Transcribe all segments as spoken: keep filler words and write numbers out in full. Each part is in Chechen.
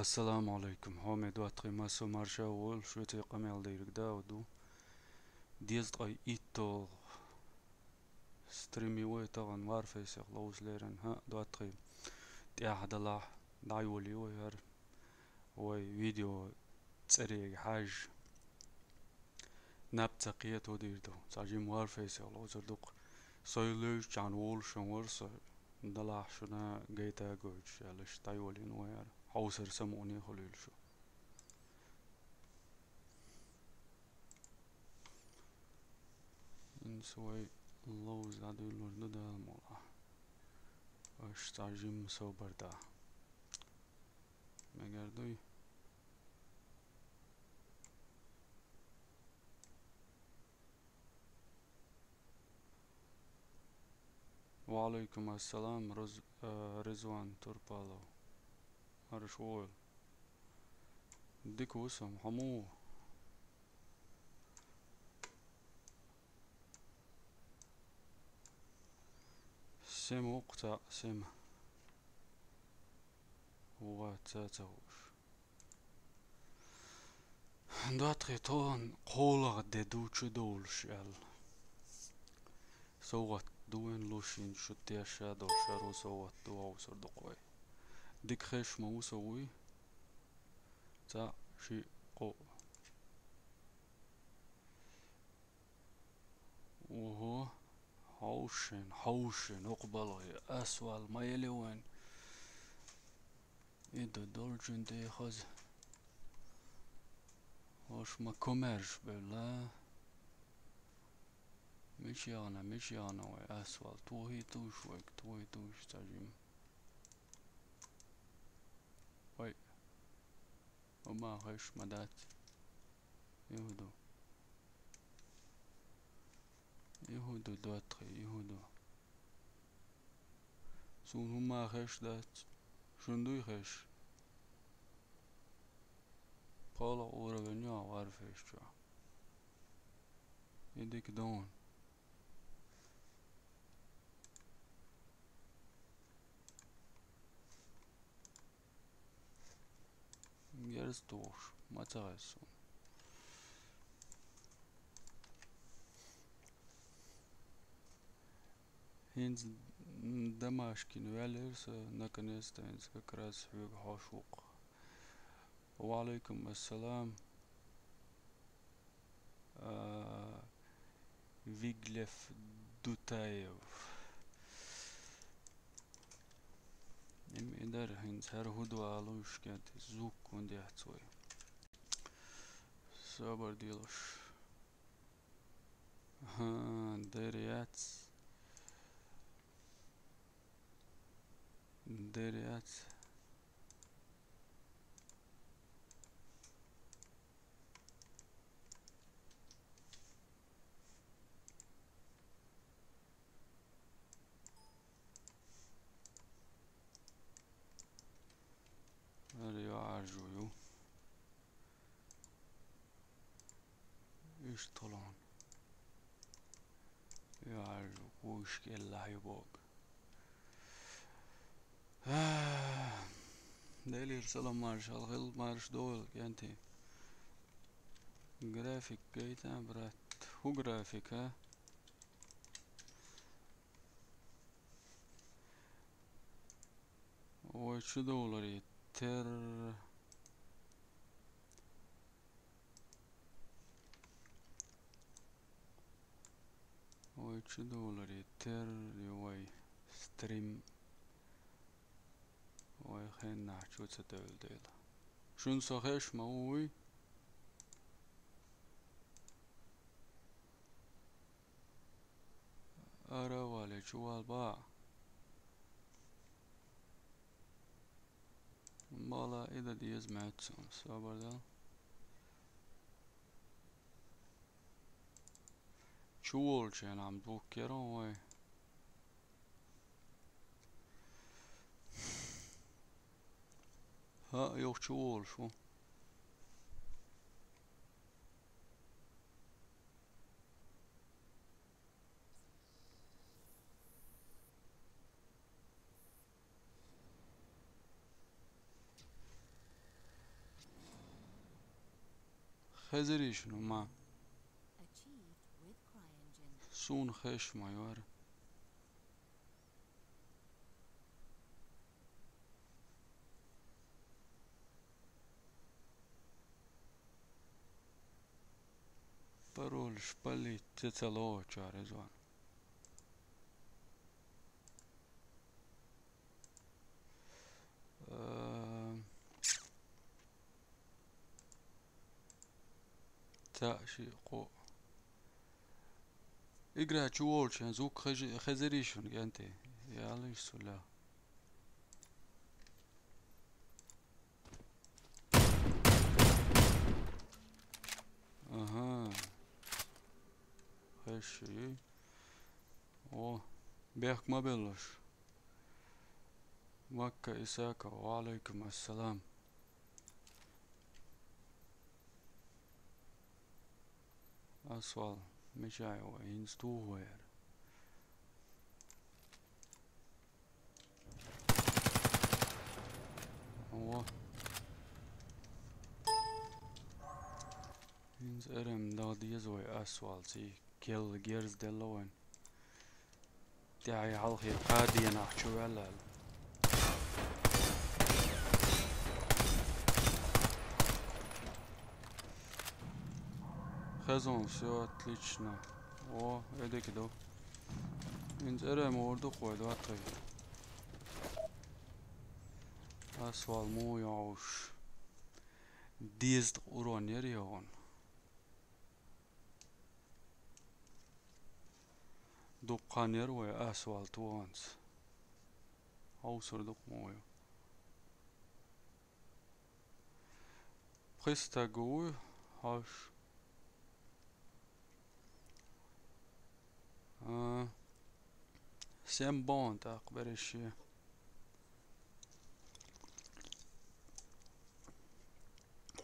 Ассаламу Ӏалайкум, хьоме доттагӀий, массо марша волаш, веций къамел дийриг Дауд ву. Дезткъа иттолгӀа стрим ю вай тахан Warface-ах ловза лерина, хӀаъ, доттагӀий, тӀехь далахь, дӀайолийла вай хӀара. Вай видео цӀерийга хьажа. Наб ца кхета дийр ду. Цхьа жима Warface-ах ловзар ду-кх. Со левзачхьана волуш вара со, далахь шуна гайта а гойтуш, аьлла, иштта дӀайолийна вай хӀара. Хьовсар самукъане хуьлийла шу. ХӀинца вай ловза дӀадуьйлур ду Дала мукълахь. Аша цхьа жимма собар да. Мегар дуй? Ва Ӏалайкум ассалам, Роз-, э, Ризван Турпалов. Марш войла. Дика ву со, хьо муха ву? Сема ву-кх цхьаъ, Сема. Вац, ца ца хууш. ДоттагӀий, тхуна кхоалгӀа де ду чудовлуш аьлла. СовгӀат ду вайн луш, хӀинца шу тешша долуш, хӀара совгӀат ду, хьовсур ду-кх вай. Дика хезаш ма ву со, вуй? Цхьаъ, шиъ, кхоъ. Ого, хьовшина, хьовшина, хӀокху балхе, ас вала ма елли вайн. И ду долчун тӀе хаза. Хьош ма комаьрша бевлла. Мича яхана, мича яхана вай, ас вала, тухий туш вайга, тухий туш цхьа жима. Вай. ХӀума хезаш ма дац. И хӀу ду? И хӀу ду, доттагӀий, и хӀу ду? Суна хӀума хезаш дац. Шуна дуй хезаш? КхоалгӀа уровень ю Warface чохь. И дика ду хьуна. Герз тухуш, ма ца хеза суна. ХӀинца Дамашкина ваьллера со, наконец-то, хӀинца как раз хьоьга хьош ву-кх. Ва Ӏалайкум ассалам. А, Виглев Дутаев. Им и дара, хӀинца хӀара хӀу ду алуш кӀанти, звук хӀунда яц вай? Собар делаш. ХӀа, дер яц. Дер яц. ХӀара йоӀаржо ю. Иштта хилла хьуна. ЙоӀаржо вуйш кӀеллахь ю боху. Делера салам маршалла хила, марша дойла, кӀентий. График гайта, брат. ХӀун график, а? Вай чудовларе терра. Вай чудовларе терра ю вай стрим. Вай хеннахь чу ца девлла дела. Шуна со хезаш ма вуй? Ара вале, чу вала бакъ. Бала и дан деза моьтту суна, собар дала. Чу волчу хенахь ма дуккхера вай. ХӀаъ, юха чу волуш ву. Хезарий шуна ма? Achieved with CryEngine. Суна хезаш ма яра. Пароль шпалит ца лоачар изон. Э, Ца ши кхо. Игра чу волчен звук хези-, хезарий шуна, кӀентий? Ялиш сула. Ага. Хезаш. О, бехк ма беллаш. Макка Исаков, ва алейкум ассалам. Асвал, мичай вай, хӀинца туху вай яра. Во. ХӀинца эрем дала деза вай асвал, ций. Келла герз делла вайн. ТӀаьхьа хьалхе кхаа денахь чу ваьлла аьлла. Хезон, всё отлично. О, эдики ду. ХӀинца эрем ур ду кхой, два, три. Асвал муй йовш. Деза урон яр йогӀун. Дуккха хан яр вай асфальт ваханца. Хьовсур дукха ма вай. Пхи стаг вуй хьаш. А, сем бон тӀаккха береше.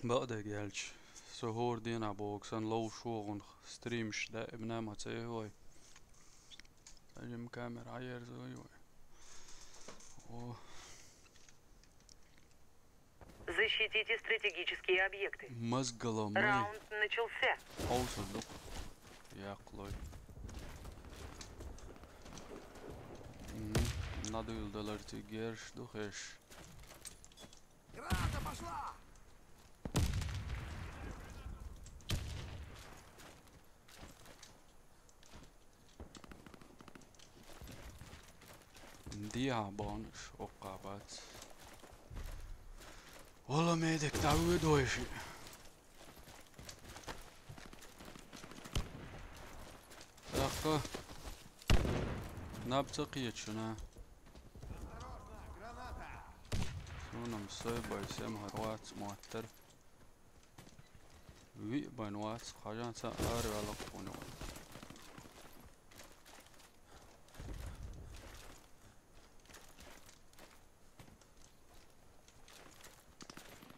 Бакъдерг аьлча, со хӀора дийнахь боху санна ловш вогӀун стримаш даимна ма ца яхьой. Жима камера хьаерзой вай. О. Защитите стратегические объекты. Мазгало май. Раунд начался. Хьовсур ду. Яккхалой. Мгм. Надуйла далар цига герш ду хеш. Граната пошла! Диа бонус оккхабац. Ола медик дӀавуьдойши. ТӀаккха наб ца кхеташуна. Суна-м сай бай сема хӀара вац моттар. Виъ бан вац, хьажан ца араваьлла кхуна вай.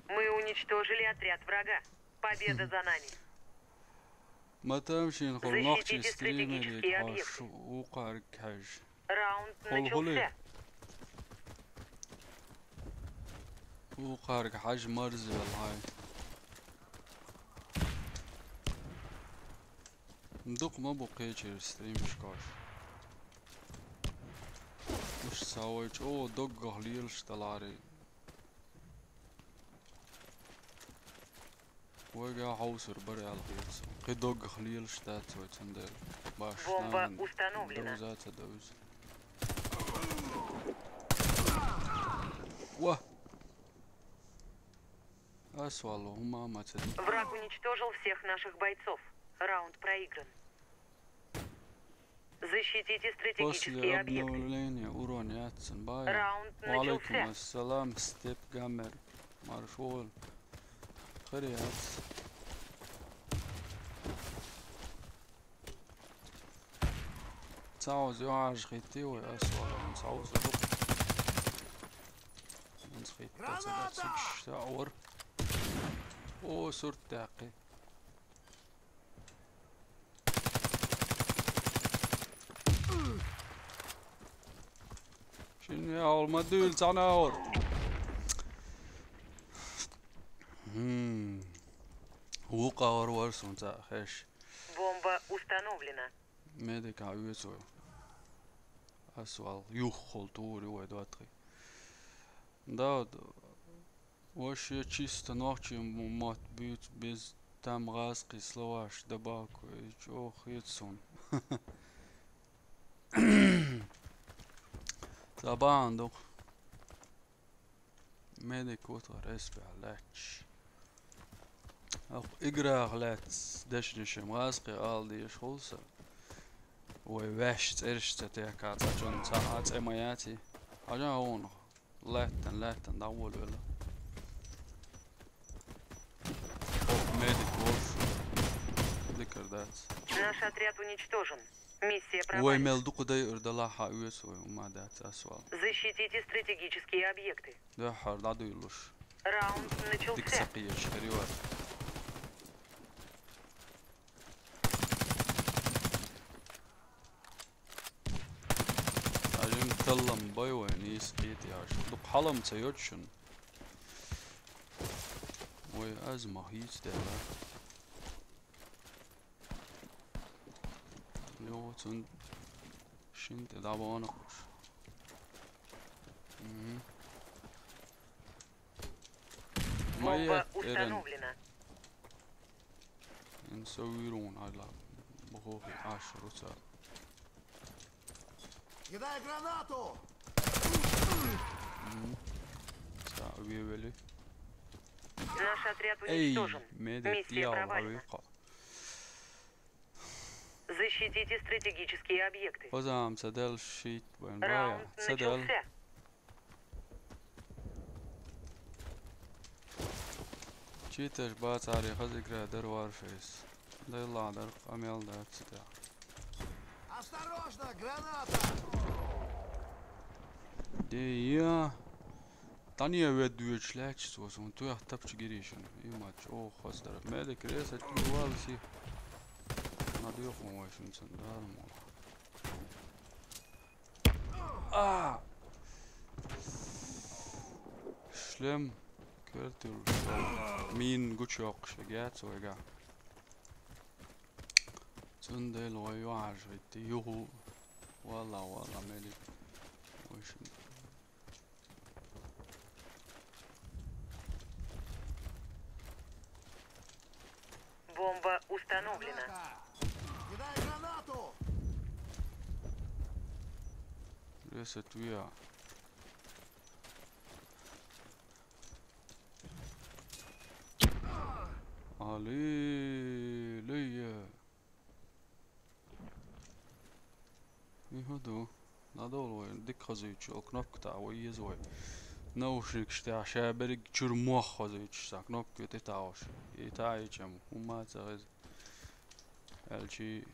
Мы уничтожили отряд врага. Победа за нами. Матам шин хол нохчи стримерит хаш укхарг хаш. Раунд начался. Укхарг хаш марзел хай. Дукха ма бу кхечир стримшкаш. Уж савой чӀо доггах лелаш далари. Вайга хьовсур бара аьлла хета со. Кхин доггах лелаш дац вай цундела. Баш бомба установлена. Довза ца довза. Ва! Ас валло, хӀума а ма ца ду. Враг уничтожил всех наших бойцов. Раунд проигран. Защитите стратегические объекты. После объявления урон яц цун бая. Раунд начался. Ва алейкум ассалам, Степ Гаммер. Марш вол. Хир яц. Цхьа хьоза юхьӀаьржа хӀиттий вай, ас валло, цхьа хьоза ду. ХӀинца хӀитта ца дац, ца вар. О, сурт даьккхи. Шин яхьал ма дуьйла цхьана а вар. Хм. Вукъа вар вар сунца хеш. Бомба установлена. Медика уьцу. Асвал юххул тури вай дуатхи. Да, вообще чисто нохчи мат бит без там гъазкъи словаш добавку. Чох ецун. Забан дук. Медик вутар эсбе лач. Ах играх лац дешнишем гъазкъи ал деш хулса. Вай веш церш цатеха цачун ца ацема яти. Ажан гъун. Латтан, латтан, давул вела. О, медик вош. Дикардац. Наш отряд уничтожен. Миссия Вай провалена. Мел дукъу дай урдала ха уьс вай, ума дац асвал. Защитите стратегические объекты. Дахар дадуйлуш. Раунд Дик начался. сакъиеш херивар. Ажин таллам бай вай, нис кит яш. Дук халам ца йочун. Вай аз махиц дела. Йо, цун шин те дабана куш. Мгм. Бомба Мая эрен. Установлена. Эн со вирун ала. Бохо аш руца. Кидай гранату! Ца вивели. Наш отряд Эй, уничтожен. меде Миссия диял провалена. Авика. Защитите стратегические объекты. Хозам ца дел шит бен бая. Раунд Ца дел. Начался. Читаш бацари хазигра дар варфейс. Дай ладар къамел да цита. Осторожно, граната! Дия. Тания вед дуеч лач сосун туя тапчи гиришин. Имач о хаздар. Медик ресет ювалси. Надуя хумвайшин цандармо. А! Шлем кертил. Мин гучок шагят ойга. Цундел ой юаш витти юху. Вала, вала, мели. Ойшин. Бомба установлена. Граната! Кидай гранату! Ресет виа. Али, лия. Иходу. Надолу вай, дик хазуйчу, ол кнопка та вай, ез вай. Наушник шта, ша берег чур мох хазуйчу, са кнопка вай, тетауш. И та и чем, ума ца гез. Элчи.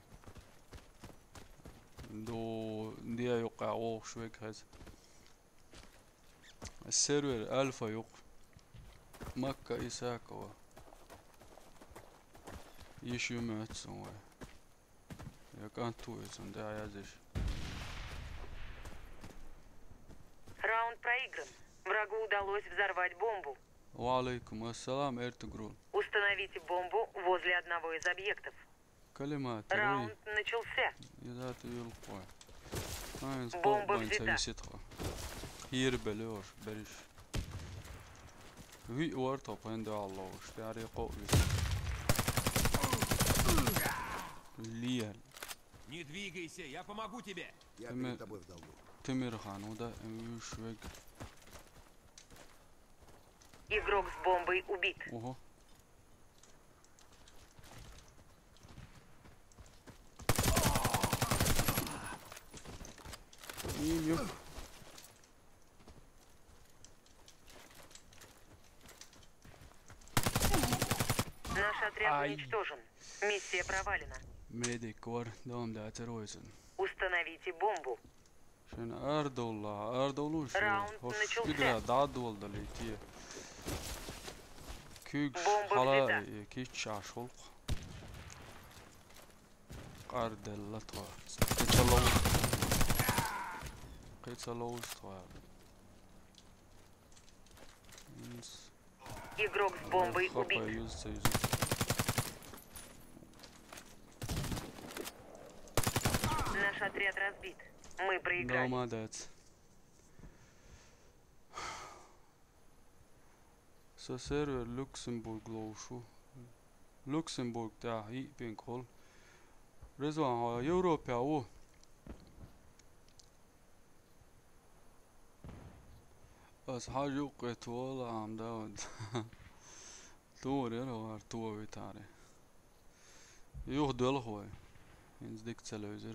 До, диа юкъа ох швек хез. Сервер Альфа юкъ. Макка Исакова. Иши мецун вай. Я канту эцун да язиш. Раунд проигран. Врагу удалось взорвать бомбу. Ва алейкум ассалам, Эртугрул. Установите бомбу возле одного из объектов. Калимат, рей. Раунд начался. Изат юл кой. Айн Бомба спокойно взята. Зависит хо. Хир белёш, бериш. Ви уар топ энде аллош. Тяри ко ви. Лия. Не двигайся, я помогу тебе. Я Эме- перед тобой в долгу. Тимир хан, уда эм швек. Игрок с бомбой убит. Ого. Ию. Наш отряд Ай. Уничтожен. Миссия провалена. Медик вар, дом да теройсен. Установите бомбу. Шен ардолла, ардолуш. Раунд Хош начался. Игра дадвал далити. Кюк Бомба хала взята. Э, кич ашулк. Къарделла тва. Кыцалоуз. Кыцалоуз тва. Инс. Игрок с бомбой Хапа убит. юз союз. Отряд разбит. Мы проиграли. Domādēts. Sa server Luksemburg lūšu. Luksemburg tā īpien kol. Rezvān Eiropā u. As hažu qe tuola am Daud. Tur ir ar to vitāri. Juh dēlhoi. Ins dik celēzir.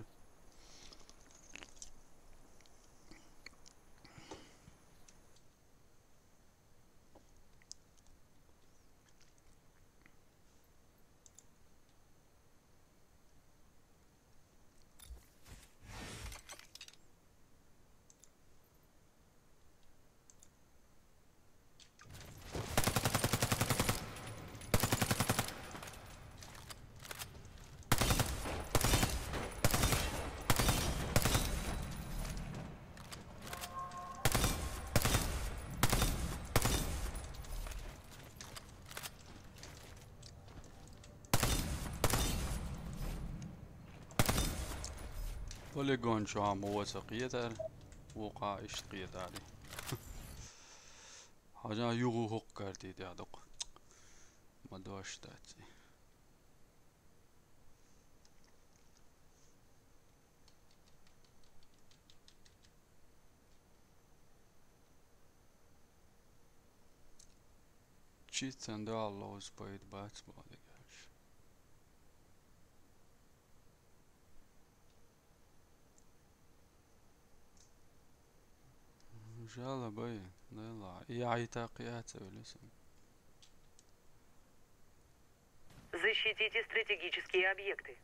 Полигон чуам уоца къиятар, вукъа ишт къиятари. Хажа югу хуккарти дядук. Ма дуаштаци. Чицан дуаллоз поет бац бадыгаш. Жала бай, нела. Я и так я целесен. Защитите стратегические объекты.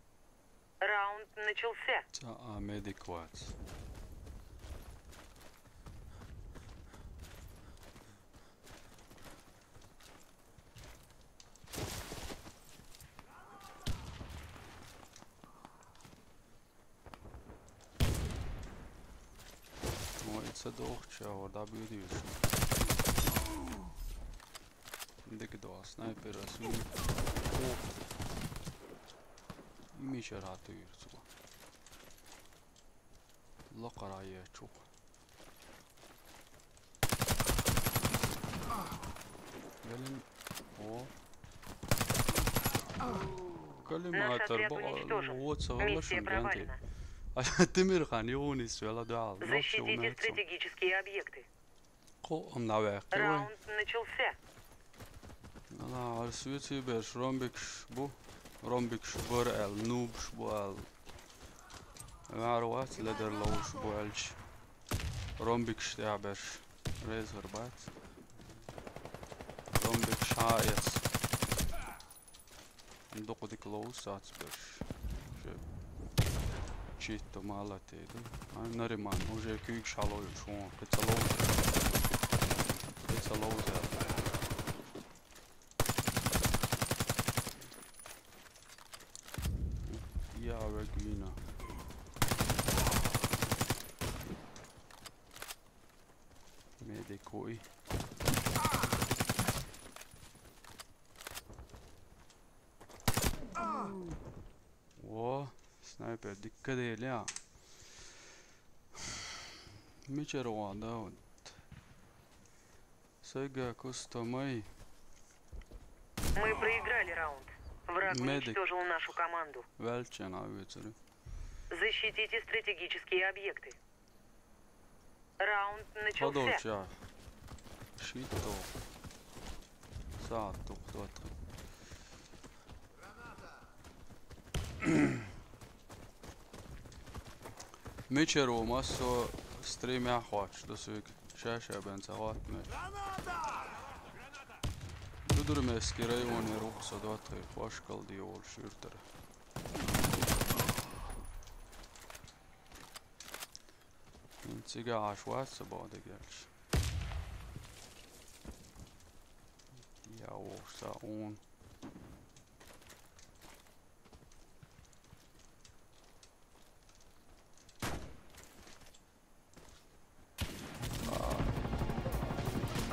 Раунд начался. Ца а медик вац. Ой, це довча, вода бюдиш. Дик два снайпера су. О. Ми ще ратують цього. Локарає чук. Блин. О. Коллиматор, бо, вот, согласен, Гранти. А ты, Мирхан, его не свела, да. Защитите стратегические объекты. Ко, он наверх. Раунд начался. Ана, арсует берш, ромбикш бу. Ромбикш бу эл, нубш бу эл. Варват, ледер лоуш бу элч. Ромбикш тя берш. Резер бац. Ромбикш хаес. Докудик лоус ацбеш. Чисто мало тейду. А, Нариман, уже кюк шалой шуон. Кыцалоу. Кыцалоу за. Я вегвина. Медикуй. О, снайпер, дикка дейле. Мичер оанда вот. Сэгэ кустомай. Мы проиграли раунд. Враг уничтожил нашу команду. Вэлчэн авицэри. Защитите стратегические объекты. Раунд начался. Подолча. Шито. Саат тухтуат. Мичер о массо стримя хвач, досуик. Шаша бен цагат меч. Дудурмески районе рухса дуат хваш калди ол шюртер. Цига аш ватса бадыгелш. Я ошса он.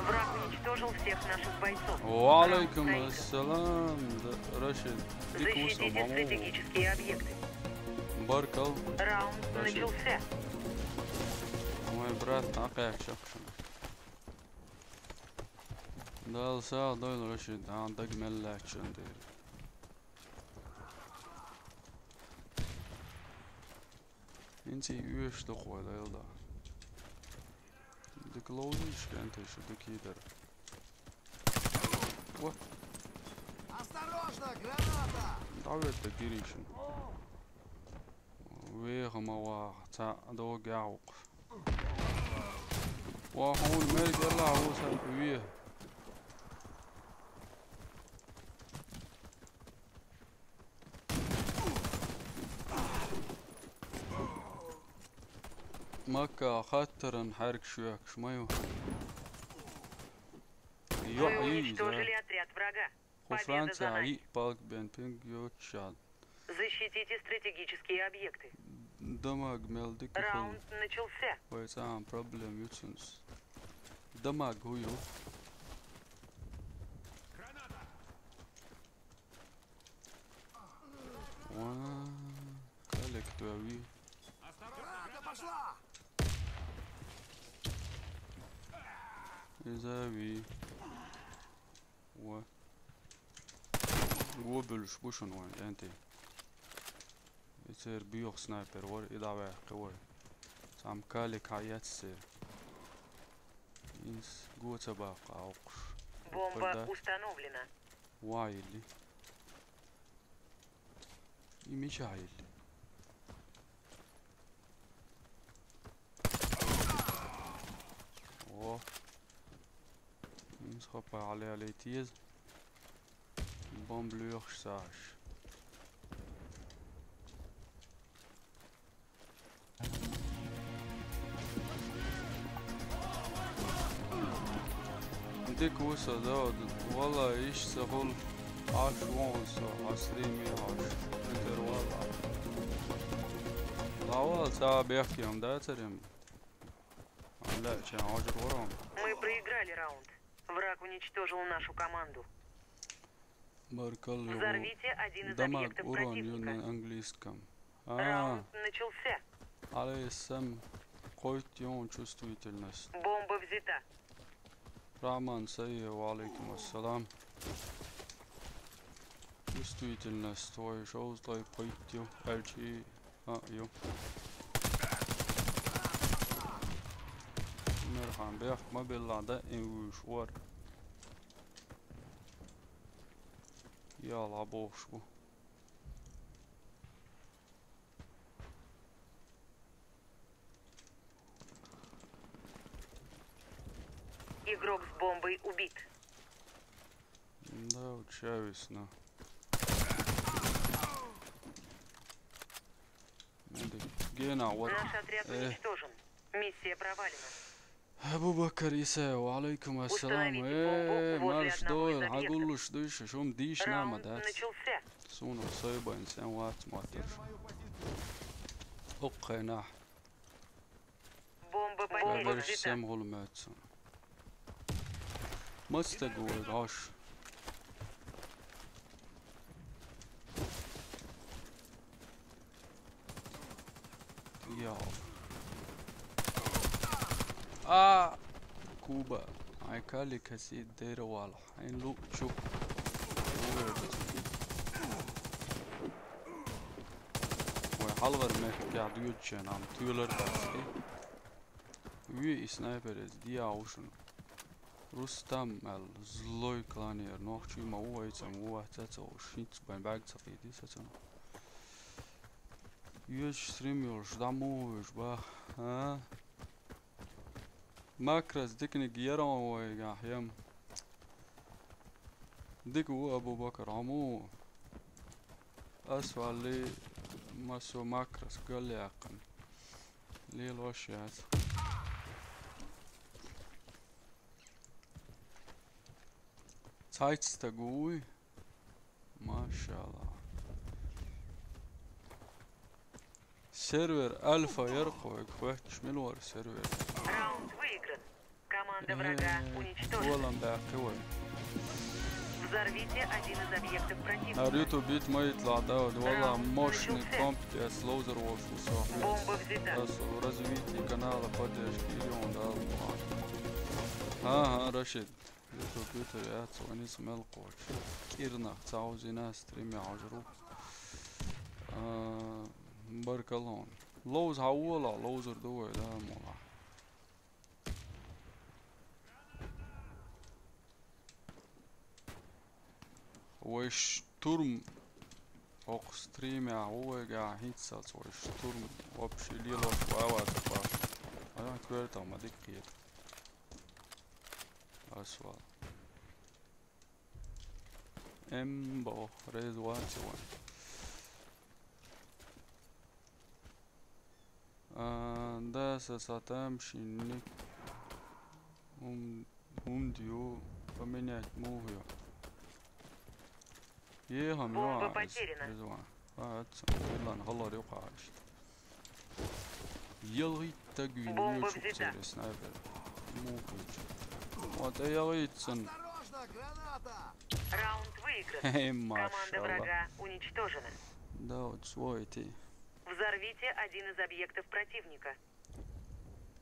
Враг уничтожил всех наших бойцов. Ва алейкум ассалам, да, Рашид. Дикус. Защитите стратегические объекты. Баркал. Раунд начался. Мой брат, опять чакшан. Дала сагӀа дойла, Рашид, а, даг мел лаьттачун дера. ХӀинца и уьш дукха вай дойла да. Дика ловзийша кӀентий шу, дика йийдар. Ва. Осторожно, граната! ДӀаведда гирийшин. Веха ма ваха, цхьаъ догӀа гӀукхуш. Ва хьуна мел гелла ву сан ве. Макка хаттаран хьаьрк шоьхкаш ма ю. Вы уничтожили отряд врага. Хьо Франция йиъ палк бен пинг йоцча. Защитите стратегические объекты. Дамаг мел дика хул. Раунд начался. Вай цхьаьна проблем ю цунца. Дамаг хӀу ю? Ва, коллективи. Граната пошла! Иза вий. Ва. Гобуьлуш бу шуна вайн, кӀентий. И церан боьха снайпер вара, и дӀаваьккхи вай. Цхьамма калик хьаэццера. Инс го ца баккха Ӏовкхуш. Бомба установлена. Вай илли. И мичахь илли? О. Инс хапа хьалеле теза. Бомба лоьхуш сагӀаш. Дика ву со, Дауд. Валла, иштта ца хуьлу, Ӏаш вон со, хьан стриме Ӏаш. Интервал а. ДӀавала, ца бехке-м дацар-м. Валла, чан Ӏожур вара-м. Мы проиграли раунд. Враг уничтожил нашу команду. Баркалла, йо. Взорвите один из объектов противника. Дамаг урон ю на английском. А. Раунд начался. Алейсам, кхойтта ю чувствительность. Бомба взята. Рахман Саиев, ва алейкум ассалам. Чувствительность твой шоу, твой кхойтта ю, элчи. А, ю. Мерхан бехк ма белла, да, ин вуьш вар. Яла бохуш бу. Игрок с бомбой убит. Да, учавис, на. Гена, вот. Наш отряд уничтожен. Миссия провалена. Абу-Бакар Исаев, ва алейкум ассалам. Установите бомбу возле одного из объектов. Э, марш дойл, хьагуллуш дуйша, шум дийш нама дац. Раунд начался. Суна сойбайн сен вац моттарш. Окхайнах. Бомба потеряна. Сем гӀулмаьцу. Мацтаг вай гӀаш. Йо. А, Куба. Ай кали каси дера вала. Айн лу чу. Вай хьалвар мехкя дуьйцучен ам туьлар дац. Вуй и снайпер эз диа вушун. Рустам аьлла, злой кланера нохчий ма ву, вайца ма ву, вац ца ца уж, хӀинца байн бӀаьрг ца кхийди, сацана. Йоьш стрим йолуш, дӀа муха вуьш, бах, а? Макрас диканиг яра вайгахь, ям. Дика ву Абу-Бакар, хьо муха ву? Ас валли, масо Макрас, галъяьккхина. Лелош яц. Цхьайтта стаг вуй? Машалла. Сервер Альфа яра кхойга хоьттуш, мила вара сервер? Раунд выигран. Команда врага уничтожена. Э, голам баьккхи вай. Взорвите один из объектов противника. Ар ютуб ит ма йитлахь, Дауд, валла, мощный комп тӀе ловзар волуш ву со. Бомба взята. Ас развитие канала поддержки илион дал. Ага, Рашид. Ютуб ютур яц, вайн иза мел кхочуш. КӀирнах ца хьовзийна стрим яхьожур ву. А, баркалла хьуна. Ловза хьан волахь, ловзар ду вай, да, молахь. Вай штурм, хӀокху стримехь ву вайгахь хӀинццалц вай штурм, вообще лелош ван а вацара боху. Ана коьртах ма дика кхета. Ас вала. М боху, реза вац вайн. А, да, са, са там шинник. Ум, ум дю, поменять мух ю. Е, хьо ма йо, Бомба а, из, потеряна. Из ван. А, аца, хӀиллан хӀаллар ю кхача. ЯлгӀитта гуьйна Бомба вуьйцу взята. Церан снайпер. Муха вуьйцу. Вот, а ялгӀитта сан. Осторожно, граната! Раунд выигран. Хе-хе, команда машалла. Врага уничтожена. Да, вот свой ты. Взорвите один из объектов противника.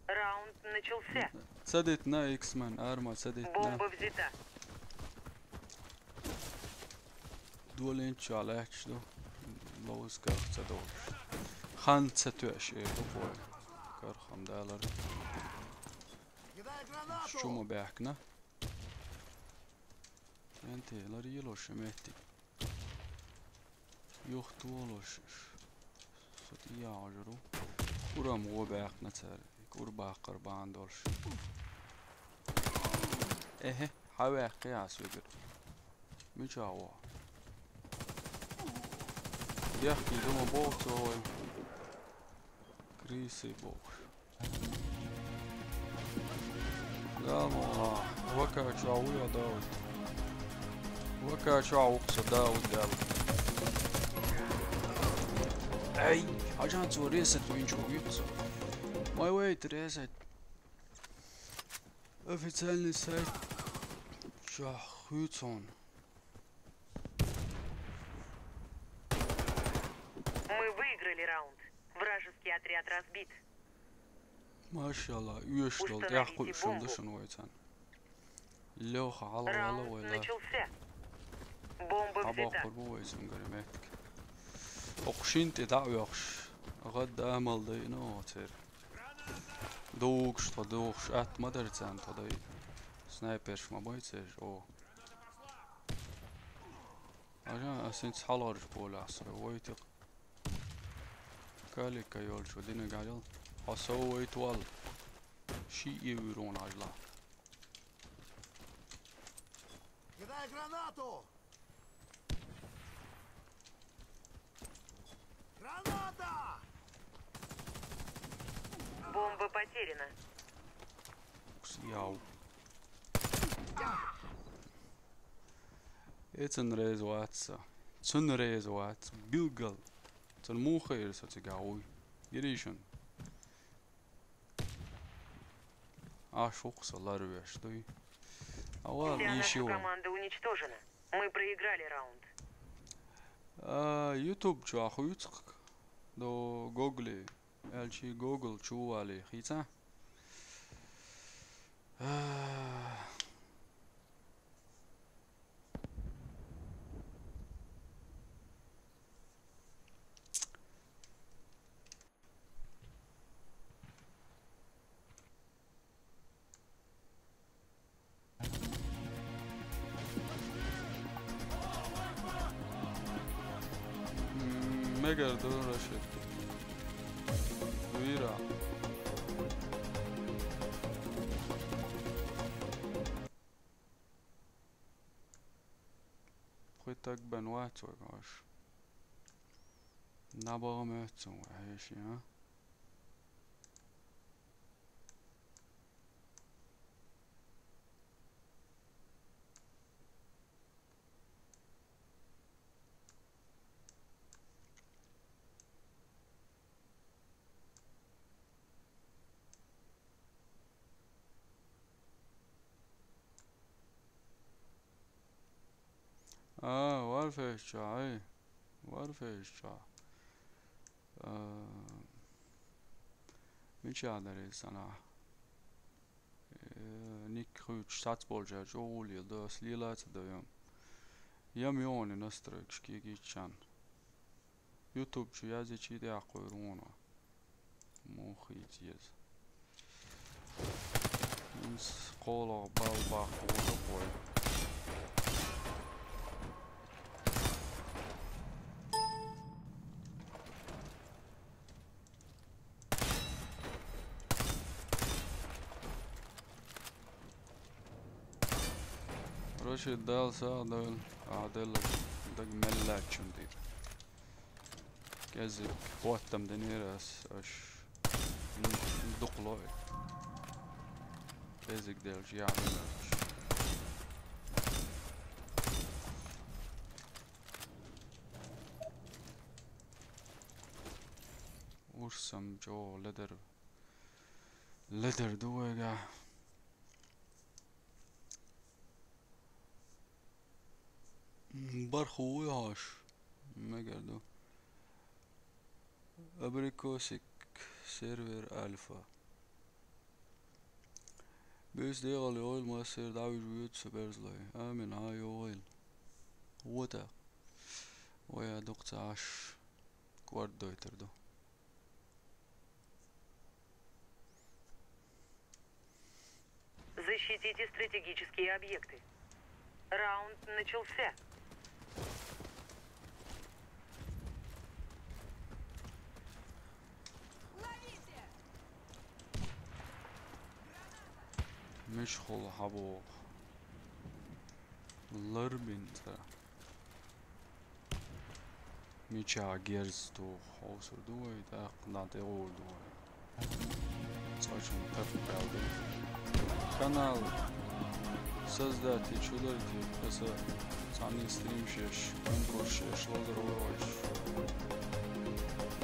Раунд начался. Ца дитина, Иксман, арма ца дитина. Бомба взята. Долийначохь лаьтташ ду. Ловза карах ца долуш. Хан ца тоьаш эр ду вай. Кархам далар. Чу ма баьхкина. Кенте, лар йило ши меттиг. Юхатолуш. Со тӀе яхьожур ву. Курам гӀо баьккхина цара. Кур баккхар бахьана долуш. Эхе, хьан ваьккхи ас вигар? Мичахь ву? Дехкий ду ма боху цо вай. Крысы бохуш. Да, ну, а, вака чохь ву я Дауд? Вака чохь ву-кх со Дауд аьлла. Ай, хьажа цо ресет винчу вуьйцу со. Ма вайта ресет. Официальный сайт чохь хуьйцу хьуна. Мы выиграли раунд. Вражеский отряд разбит. Машалла, оьшуш долу, тӀаьхьакхуьуш йолу ду шуна вай царна. Леха, хьалавала вай лар. Раунд начался. Бомба взята. Хьабоккхур бу вай цуьнгара меттиг. Окху шина тӀе дӀа а оьхуш, гӀадда амал дайна оха церан. Дугуш тхо духуш атта ма дара царна тхо дайна. Снайперш ма бай цераш, о. Ажа, ас хӀинца хьалхарчу полехь со вайтира. Калика йолчу динарг Ӏадал. Хьо сов вайта валла. Шиъ евро Ӏажлахь. Кидай гранату! Граната! Бомба потеряна. Яу. Э, цунна реза вац со. Цунна реза вац. Билггал. Цунна муха хир со цигахь вуй? Гиришан. Аш ву-кх со ларвеш дуй. Авал, вся наша команда уничтожена. Мы проиграли раунд. А, YouTube чохь хуьйцу-кх до Гогли. Аьлчи Google чу валий хийца? М, мегар ду, Рашид. Вира. Пхи таг бен вац вай, гӀаш. Набагъа моьтту вай, хьеший, а? А, Warface чу, ай. Warface чу. А, мича дарий санахь? Э, ник хуьйцуш сац болчаьрчу гӀуле до, ас лела ца до юм. Ям йони настройкаш кегийчан. YouTube чу язъе чи тӀаккха вуьйр вуно. Мухи еза. Инс кхоалгӀа бал баккха ву дукхой. Рашид, Дала сагӀа дойла, ахьа делла даг мел лаьттачун тӀера. КӀеззиг хӀоттам динера ас, аш дукха лой. КӀеззиг делча яхьа мелча. Урсам чӀогӀа ледар. Ледар ду вайга. М, барху вуй хьош? Мегар ду. Абрикосик, сервер Альфа. Бес дегӀал йогӀийла, массер дӀавижа воьду со берзлой. Амин, хьан йогӀийла. Вота. Вай а дукха ца Ӏаш кӀордадойтар ду. Защитите стратегические объекты. Раунд начался. Муьш хул хьабоху. Ларбин цара. Мича герз туху, хьовсур ду вай, тӀаккха дӀа тӀегӀур ду вай. Цочун тапкал ду. Канал создать чу дарти, аса цхьанний стрим шеш, конкурс шеш лозар вай вайш.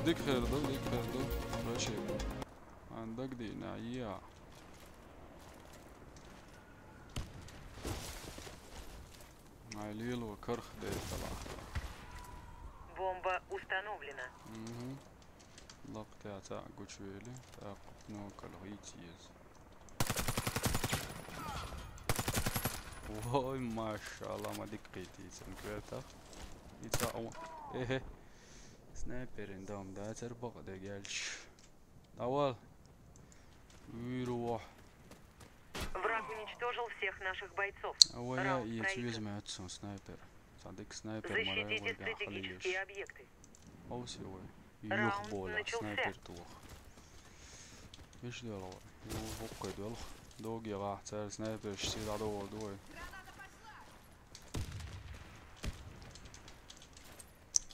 Дика хир ду, дика хир ду, врачи. Ан дагдина, я. Ай, лело карх дерг талахь. Бомба установлена. Мгм. Лакхтя цхьаъ гучувели, тӀаккха нокал гӀийца еза. Вой, машалла, ма дика кхийти цун коьртах. И цхьаъ ву-, эхе. Снайперин дом дацар бакъдерг аьлча. Давай. Вуьйр ву. Враг уничтожил всех наших бойцов. Вай а Раунд и проигран. Цвезмет сон снайпер. Цхьа дика снайпер мара вай. Защитите стратегические объекты. Овси вай. Юх Раунд боля, начался. Снайпер тух. Иш дела вай. Ю буккой дела. Доги гахь цар снайпер ши дадо ду вай.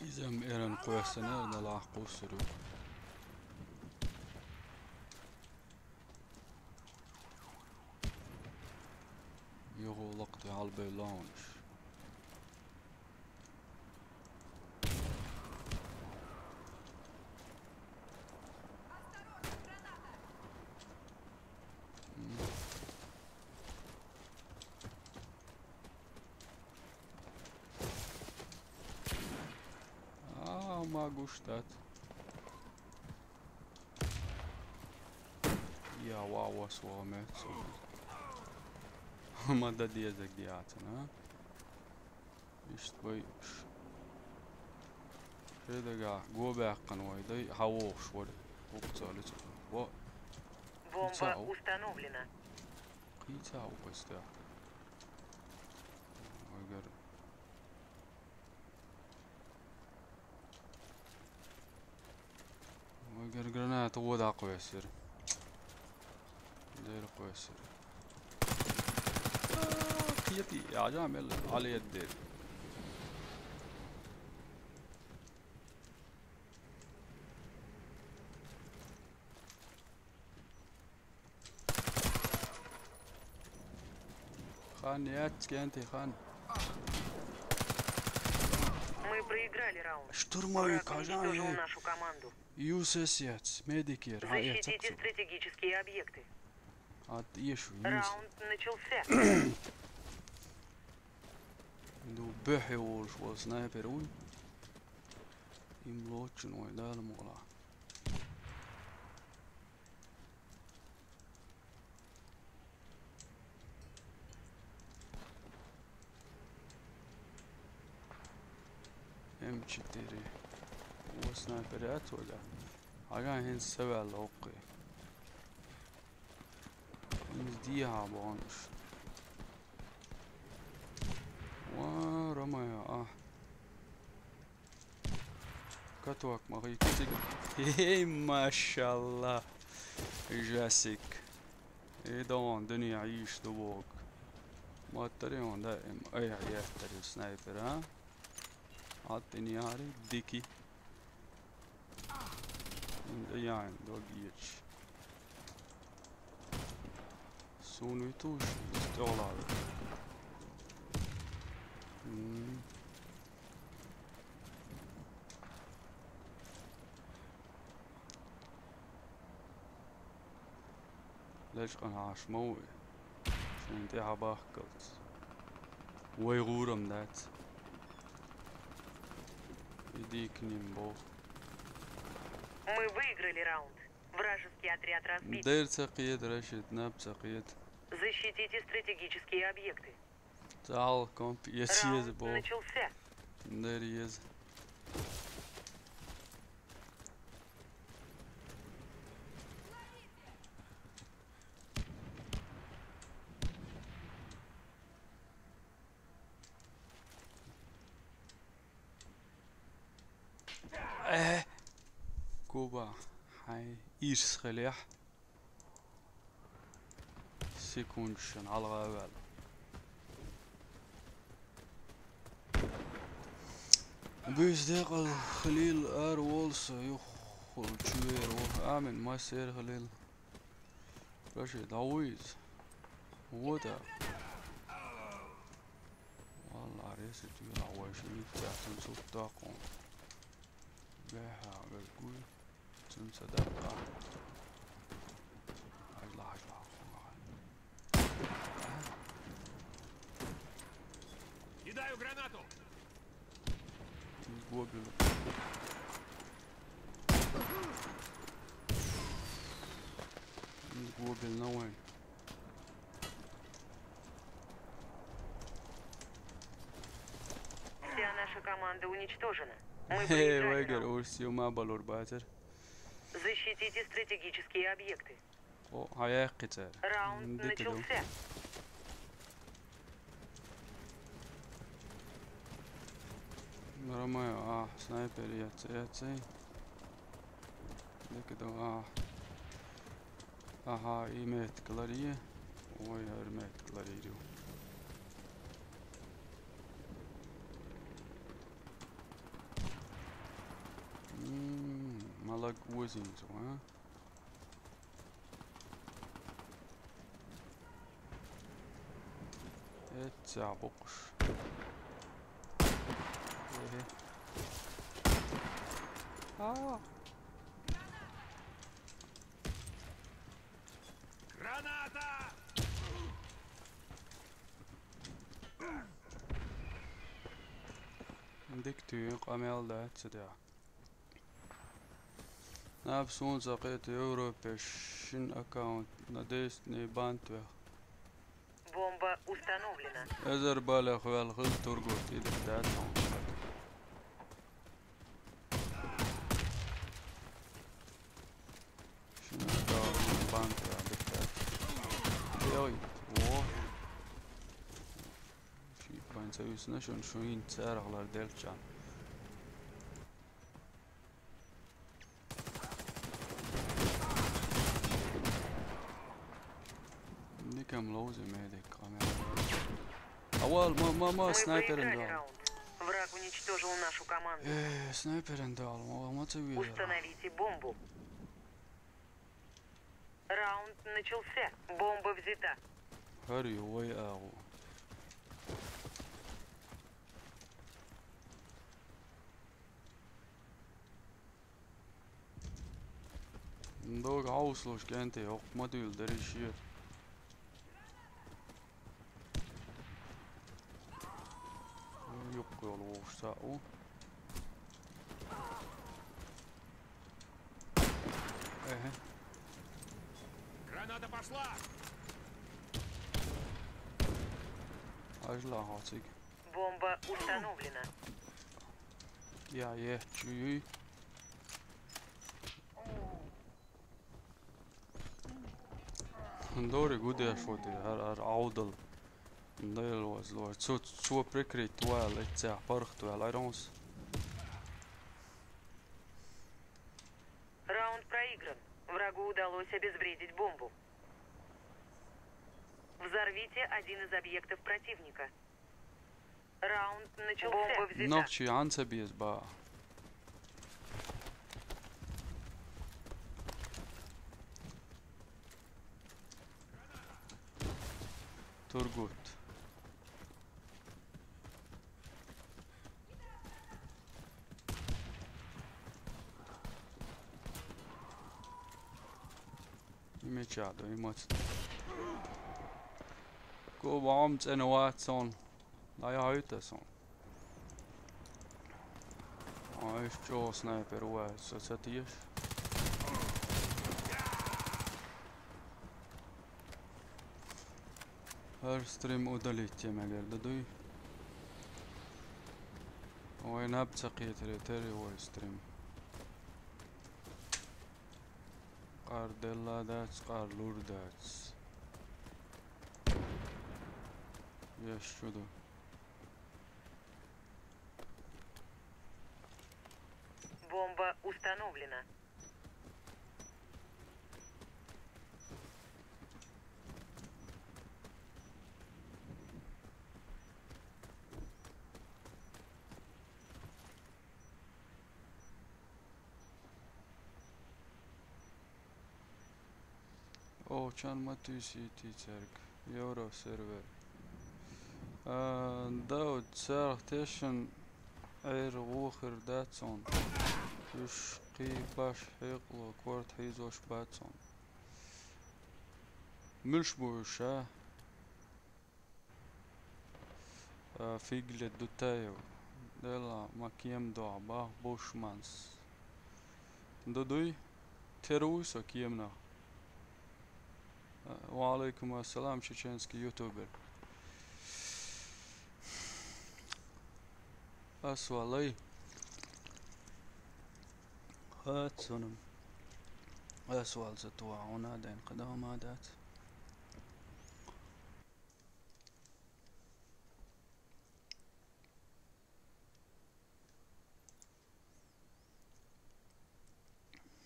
Иза-м эран кхоьссина, эр далахь кхуссур ю. Юха лакхте хьалабевлла хьуна уьш. А, ма гуш дац. Я, ва, ва, сога меца. Ма дан дезаг диацана, а? Иштта вай ш-, шедага го баьккхина вай дай, хьавогӀуш вара. Укхаза лица. Во. Бомба установлена. Кхийца укхаза тӀехь. Вай гар. Вай гар граната гӀо дӀакхоьссира. Дера кхоьссира. Кхети, яжа мел Ӏалият дера. Хан яц, кенти хан. Мы проиграли раунд. Штурмовик, враг уничтожил нашу команду. Ю С С яц, медик яр, ха, яц. Защитите стратегические объекты. Ат ишу, юс. Раунд начался. Ду бехье волуш волу снайпер вуй. Им лоцчун вай Дала мукъалахь. М четыре. Вон снайпер яц вайга. Хьаган хӀинца ца ваьлла воккхий. ХӀинца дехьа бохуш. Ва, Ромео, а. Каток ма хӀийкхи цига. Эй, машалла. Жасик. Эй, догӀун дуьне Ӏийш ду боху. Маттаре он даим айхьа еттар ю снайпер, а? Аттин яри дики. Ин да яйн дог ечи. Суна витуш, тӀехула ву. М. Лечкъан хьаш ма ву и. Шайна тӀе хьабахкалц. Вай гӀурам дац. Иди к ним, боху. Мы выиграли раунд. Вражеский отряд разбит. Дер ца кхета, Рашид, наб ца кхета. Защитите стратегические объекты. Цхьаалла комп ес еза боху. Раунд начался. Дер еза. Э, Куба, хьайн ирс хилехь. Секундашна хьалха а ваьлла. Буьйса декъал Халил ара волу со юххул чувер ву. Амин, массер Халил. Рашид, хьан ву иза? Вот а. Валла, ресет вилахь вай ши виттахь цунна сутта даккхун. Бехьа, гай гуй. Цунца даккха. Хьажла, хьажла. Кидаю гранату! Гобил. Гобил на вайн. Вся наша команда уничтожена. Мы проиграли раунд. Вайгар урс юма балур бацар. Защитите стратегические объекты. О, хьаяккхи цара. Раунд начался. Ромео, а, снайпер яц, яц. Дика ду, а. Аха, и метка ларий. Ой, хӀара метка ларий ю. М, малаг озийна цо, а? Эццахь букъуш. Эхе. А. Граната! Дика туьйна къамел дац цу тӀехь. Наб суна ца кхета Европе шин аккаунт на десять дней бан тоьхна. Бомба установлена. Эзар балех ваьлла хилла тургурт идих дац хьуна. Шин аккаунт бан тоьхна дика дац. Йой, во. Ши бан ца висна шун, шун хӀинца царах лар делча. Никам лоузе медик къамел. Авал, ма, ма, ма, снайперин дал. Враг уничтожил нашу команду. Э, снайперин дал, ма, ма ца вижу. Установите бомбу. Раунд начался. Бомба взята. Хьари вай агу. Дог хьовсалуш кӀентий, хӀокху ма дуьйла дерриш ю. Ага. Граната пошла! Ажла хацик. Бомба установлена. Я, е, чуй. Дори гуде шоди, ар, ар, аудал. Дайлоз, лоз. Цо, цо прикрыть вал, эця пархт вал, айронс. Раунд проигран. Врагу удалось обезвредить бомбу. Взорвите один из объектов противника. Раунд начался. Бомба взята. Нохчи анца без ба. Тургут. Имечадо, имоц. Ку бам цен ватсон. Ай, ай, тасон. Ай, што снайпер ва, со цатиеш. Ар стрим удалить тема гер дадуй. Ой, наб цакетре тери ой стрим. Къар делла дац, къар лур дац. Яш чудо. Бомба установлена. О, чан матуси ти церг. Евро сервер. А, Дауд, царх тешин эр гухир дацун. Уш кибаш хекъло корт хизош бацун. Милш буша. А, фигле дутаев. Дела макем доба бушманс. Дудуй, теруй со кемна. А, ва алейкум ассалам, чеченский ютубер. Асвалай. Хатсунам. Асвал за туа, она ден кадама дат.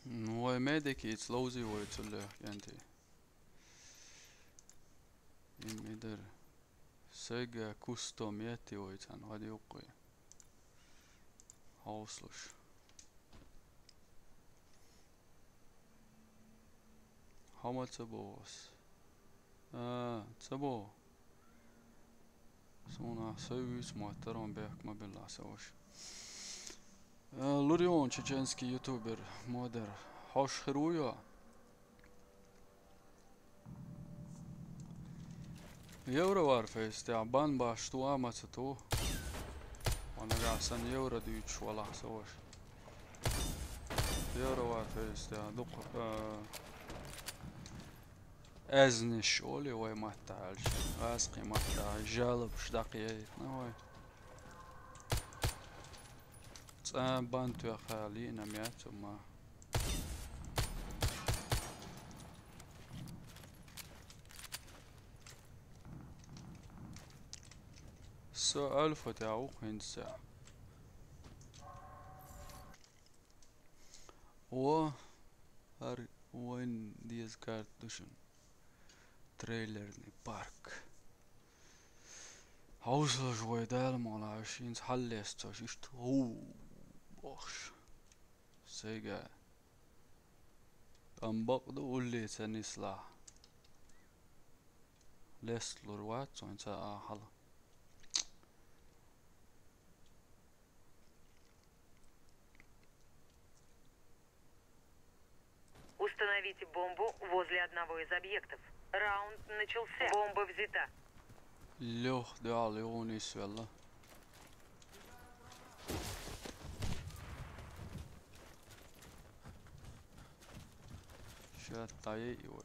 Ну, ой, медики, it's лоузи, ой, цуле, янти. Им идер. Сега кустом яти, ой, цан, вади укуй. Хауслуш. Хама ца бовас. А, ца бо. Суна союз мотором бехк мобилла саваш. А, Лурион, чеченский ютубер, модер. Хош хируя. Евро Warface, я бан баш ту амаца ту. Ванага сан евро дюч вала саваш. Евро Warface, я дук, э, эзниш оли вай маттаалш. Аз киматта жалоб шдак яй. Ну вай. Ца бан ту хали на мяцу ма. Со альфа тя ухинца. О, ар уэн диез карт душин. Трейлерный парк. Хауслаш вай дал малаш, инс халлес цаш ишт. О, бахш. Сега. Амбакъду улле цанисла. Леслур ват, сонца ахал. Установите бомбу возле одного из объектов. Раунд начался. Бомба взята. Лёх, да, Леонис, вела. Гатта ей вай.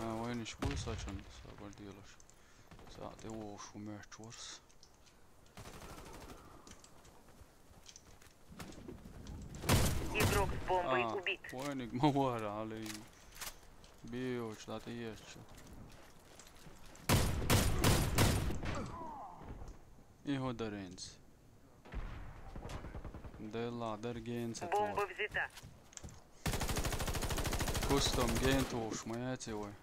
А, вайнаш буй сачан, сабар делаш. Са тӀе вовшу мертворс. Игрок с бомбой А, убит. Вайниг ма вара, али. Биоч, да ты ешчу. И ходаренц. Дела, дер генца Бомба тор. Взята. Кустом гентуш, моя целый.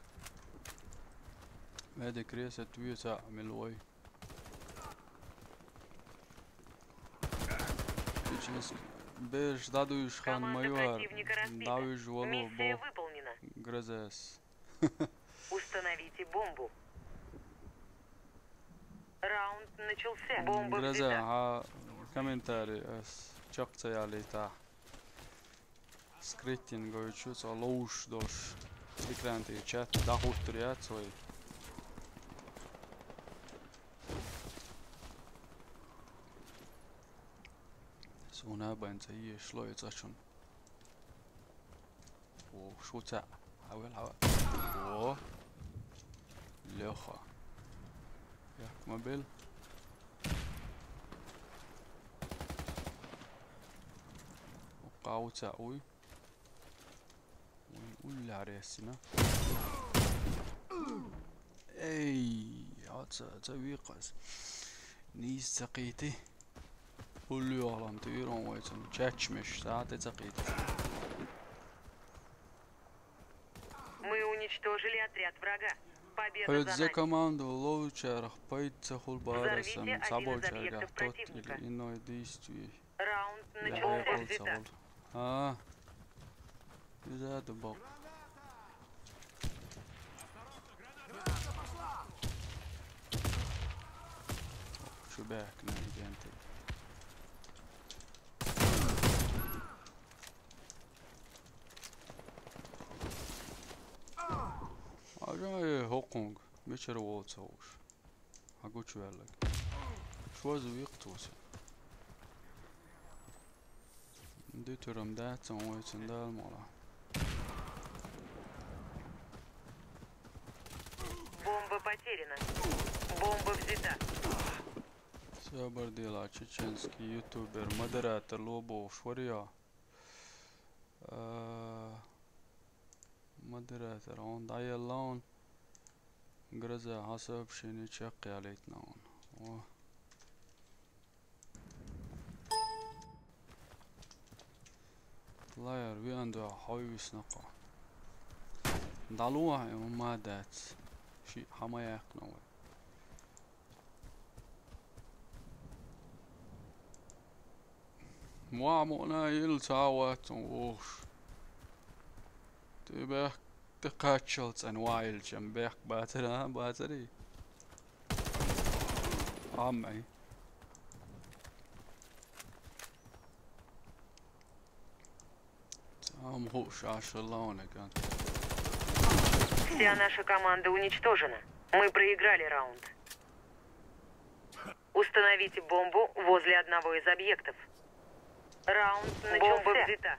Веди кресет вица милой. Сейчас беш дадуш хан Команда майор. Противника разбита. Давиш валу Миссия бо. Выполнена. Грозес. Установите бомбу. Раунд начался. Бомба Гроза, взята. А комментарий, э, с-, чок цеяли та. Скриттинговичу, со лоуш дош. Экран ты чат, да хутур я цой. Суна бен цей шло и цачун. О, шуца. Хавел, хава. О. Леха. Як мобил. Кауца, уй. Уй, уй, ларесина. Эй, аца, аца виқас. Низ цакъити. Уллу алам тирон вайцун. Чачмеш, саате цакъити. Мы уничтожили отряд врага. Победа за Хавет зе нами. Команду лоучарах пайца хул барасан. Взорвите один из сабочарга объектов тот противника. Или иной действий. Раунд Я начался. Хавет Взята. Сабол. А. Иза дубок. Шубяк на агенты. Ажа хокунг. Мечер волца уж. Агучвеллаг. Шваз виктус. Дитурам дацан вайцан дал мола. Бомба потеряна. Бомба взята. Сабар дела чеченский ютубер, модератор лобо швария. Э, модератор, он даяллаун. Гроза, хасаб шини чакъ ялитнаун. О. Лаяр, ви андуа хависнака. Далуа, ма дац. Ши хама яхнава. Ма муна ил цаватун уш. Ти бяхк, ти качал цан вайл чам бяхк батара, батари. Амай. Цам хуш ашалаунаган. Вся наша команда уничтожена. Мы проиграли раунд. Установите бомбу возле одного из объектов. Раунд начался. Бомба взята.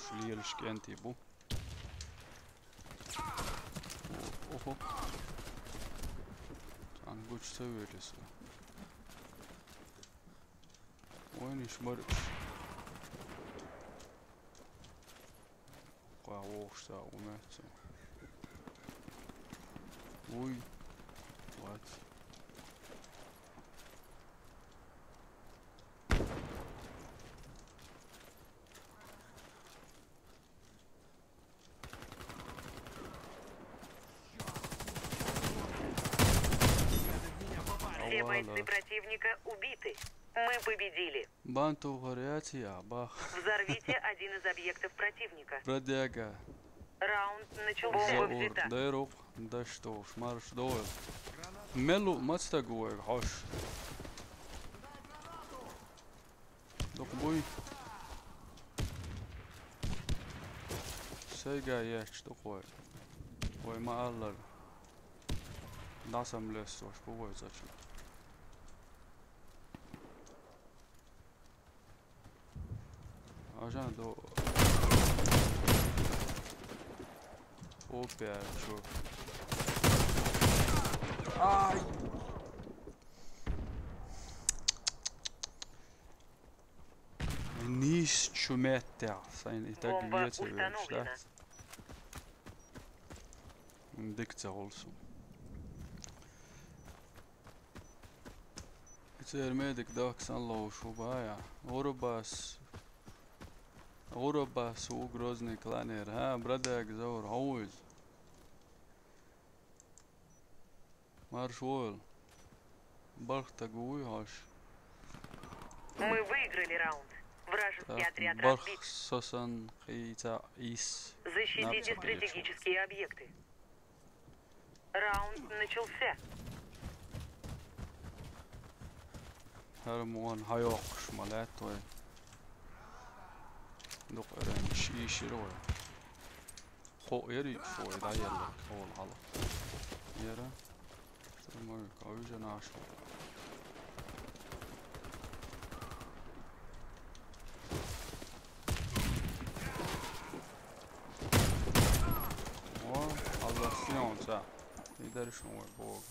Шлиель шкентибу. Охо. Ангуч савелису. Ойниш мариш. Ка вошта умеца. Уй. Вац. Все бойцы противника убиты. Мы победили. Банту вариация, бах. Взорвите один из объектов противника. Бродяга. Раунд начался. Бомба взята. Дайрук, да что ж, марш, давай. Мелу, мацтагуэ, хош. Докбой. Сайга етташ ду-кх вай. Вай ма-аллара, дӀасамлессош бу вай цӀа чу. Ажа до. Опять чё? Ай! Нийса чу меттехь сайна и таг вецавелаш дац. Дика ца хуьлу суна. Церан медик дахка санна ловш ву бая. Гурабас. Гурабас ву Грозный кланера. ХӀа, брадага Заур, хьо ву иза? Марш войла. Барх таг вуй хьош? Мы выиграли раунд. Вражеский Так, отряд барх разбит. Сосан кхийца ис. Защитите стратегические объекты. Раунд начался. ХӀара мо ван хьайоккхуш ма лаьтта вай. Дукха эренаш ийшира вай. Кхоъ яра и шо вай дӀаелларг хьола хьала. Яра. Штурмовик, а уьжа наш вай. О, алла сион ца. И дара шун вай бог.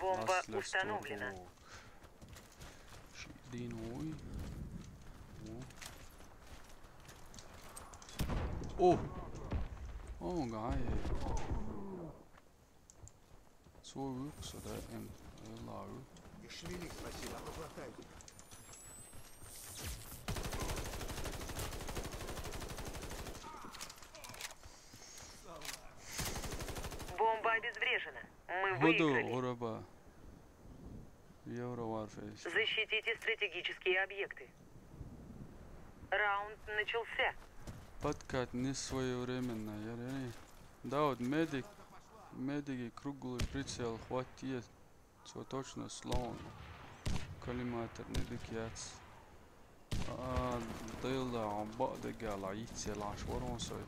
Бомба установлена. Ши дин вуй. О. О. О, гай. Цо вуьйху со даим. Элла вуьйху. Не шевелись, Василий, а то глотаю тебя. Бомба обезврежена. Мы ХӀу ду выиграли. Гураба. Евро Warface. Защитите стратегические объекты. Раунд начался. Подкат не своевременно, яра. Дауд, медик, медики круглый прицел хватит. Цо точно слон. Коллиматор не дика яц. А, дайла, бакъ дегала, йиццел Ӏаш варон сой.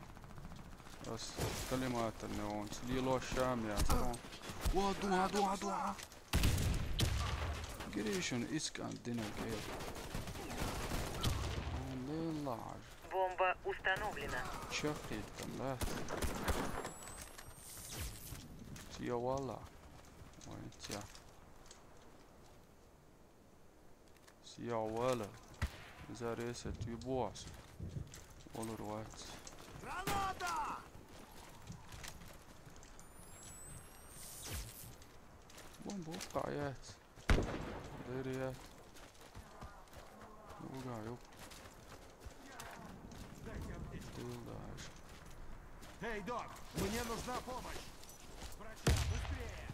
Ас коллиматор не вон, лелош шам яц вон. Ва, дуа, дуа, дуа. Гиришун искан динагей. Дайла Ӏаш. Бомба установлена. Чакхиттан, да? Сиявала. Ой, тя. Сиявала. Иза ресет ю бос. Олур вац. Граната! Бомба уккха яц. Дерия. Уга, юп. Дылдаш. Эй, док, мне нужна помощь! Врача, быстрее!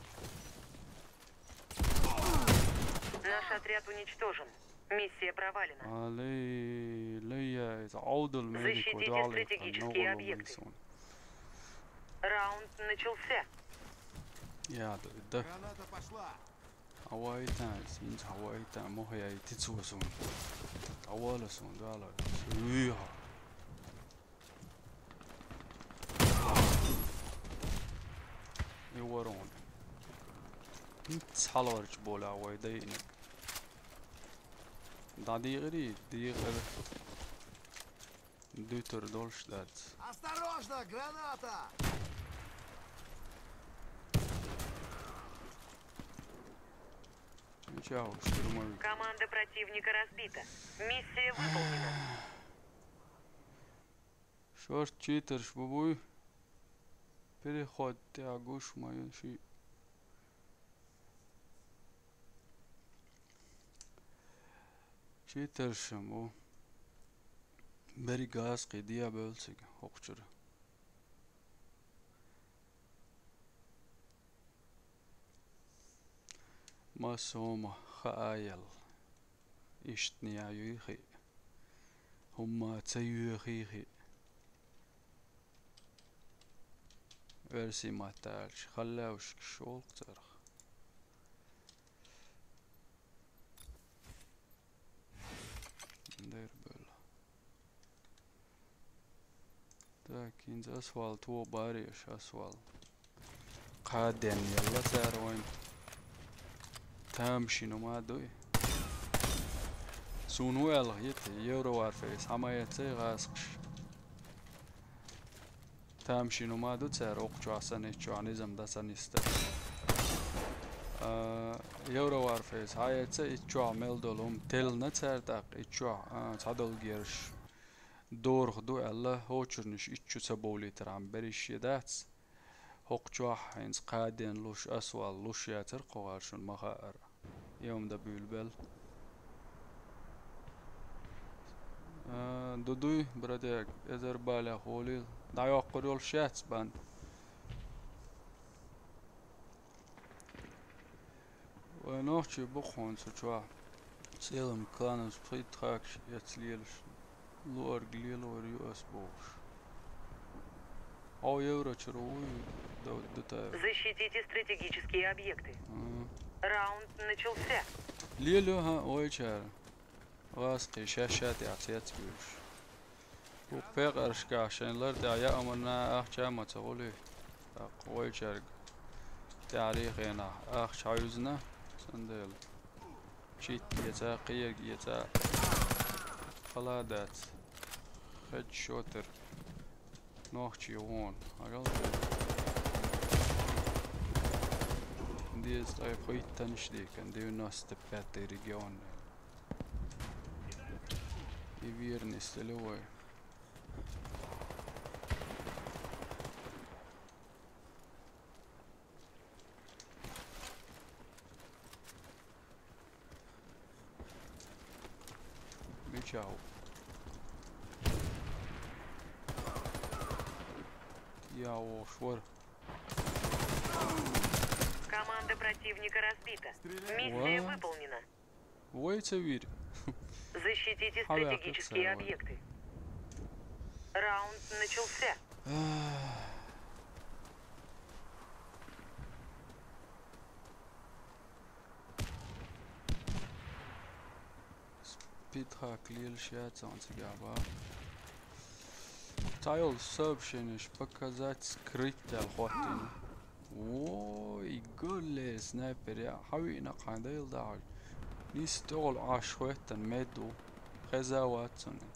Наш отряд уничтожен. Миссия провалена. Али, лия, из аудал медик. Защитите стратегические объекты. Раунд начался. Я, да, да. Граната пошла. Хьавайтан, синца хьавайтан, мохьяй тицо суна. Хьавала суна, дала. Уйха. И ворон. ХӀинца хьаларчу бола вай дайинарг. ДӀадийгӀирий? ДийгӀира. Дуьтур долуш дац. Осторожно, граната! Чао, штурмовик. Команда противника разбита. Миссия выполнена. Шорт читерш бу буй. Переход тӀехь гуш ма ю ши. Читершам бу. Берриг газ кхин де а бевлла цига хӀокхучуьра. Массо хӀума хаа яла, иштта а юй хиъ, хӀумма ца йоьхий хиъ. Оьрсийн матта аьлча, халлаьвшкаш олу царах. Дербелла. Так, хӀинца асфальт ву бареш, асфальт. Кхаден елла цара вайн. Тамашийна ма дуй. Суна ву аьлла хета, Евро Варфейс, хьан ма эццай гӀазкхаш. Тамашийна ма ду цара, окху чохь санна, итт чохь низам дан ца нисда. А, Евро Варфейс, хьан эццай итт чохь мел долу хӀума теллина цара тӀаккха, итт чохь, а, цхьадолу герш. Дорах ду аьлла, хӀочурнаш итт чу ца бовлийтархьама берриш шен дац. ХӀокху чохь хӀинца кхаден луш, асфальт луш яцара кхо гӀар шуна ма хаъара. И хӀума дан буьйлабелла. А, ду дуй, братья, эзар балех волийла. ДӀайоккхур йолуш яц бан. Вай нохчий бу хьуна цу чохь. Целым кланус пхийтта хакаш эцна лелаш, луарг лелор ю ас бохуш. Хьо еврочуьра вуй, Дауд Дутаев? Защитите стратегические объекты. Ага. Раунд начался. Лело хьан вайчара. ГӀазкхий шаьш ша тӀехь цец буьйлуш. ХӀокху пекъаршкахь шайн лар тӀехь яа амарна ахча а ма ца гӀулий. ТӀаккха вайчаьрга тӀаьхьарий хенахь ахча хьаьвзина, цундела. Чит эца, кхерг эца. Хала дац. Хед шотер. Нохчий вон. Агал. Деза ткъе пхийтта танаш дийкан, девяносто пятый регион. И верный стилевой. Мича хӀу? Я вошвар. Команда противника разбита. Миссия Ва? Выполнена. Вай ца вир. Защитите Хьаваьккхира стратегические цара вай. Объекты. Раунд начался. Ах. Спидхак лелаш яц цигахь бах. Цхьа йолу сообщенеш показать скрыть аьлла хӀоттийна. Ой, гулле, снайпер, я, хьан виъна кхайн дайла дахьаш. Нис тӀехула Ӏаш хӀоьттан мед ву. Хеза вац цунна.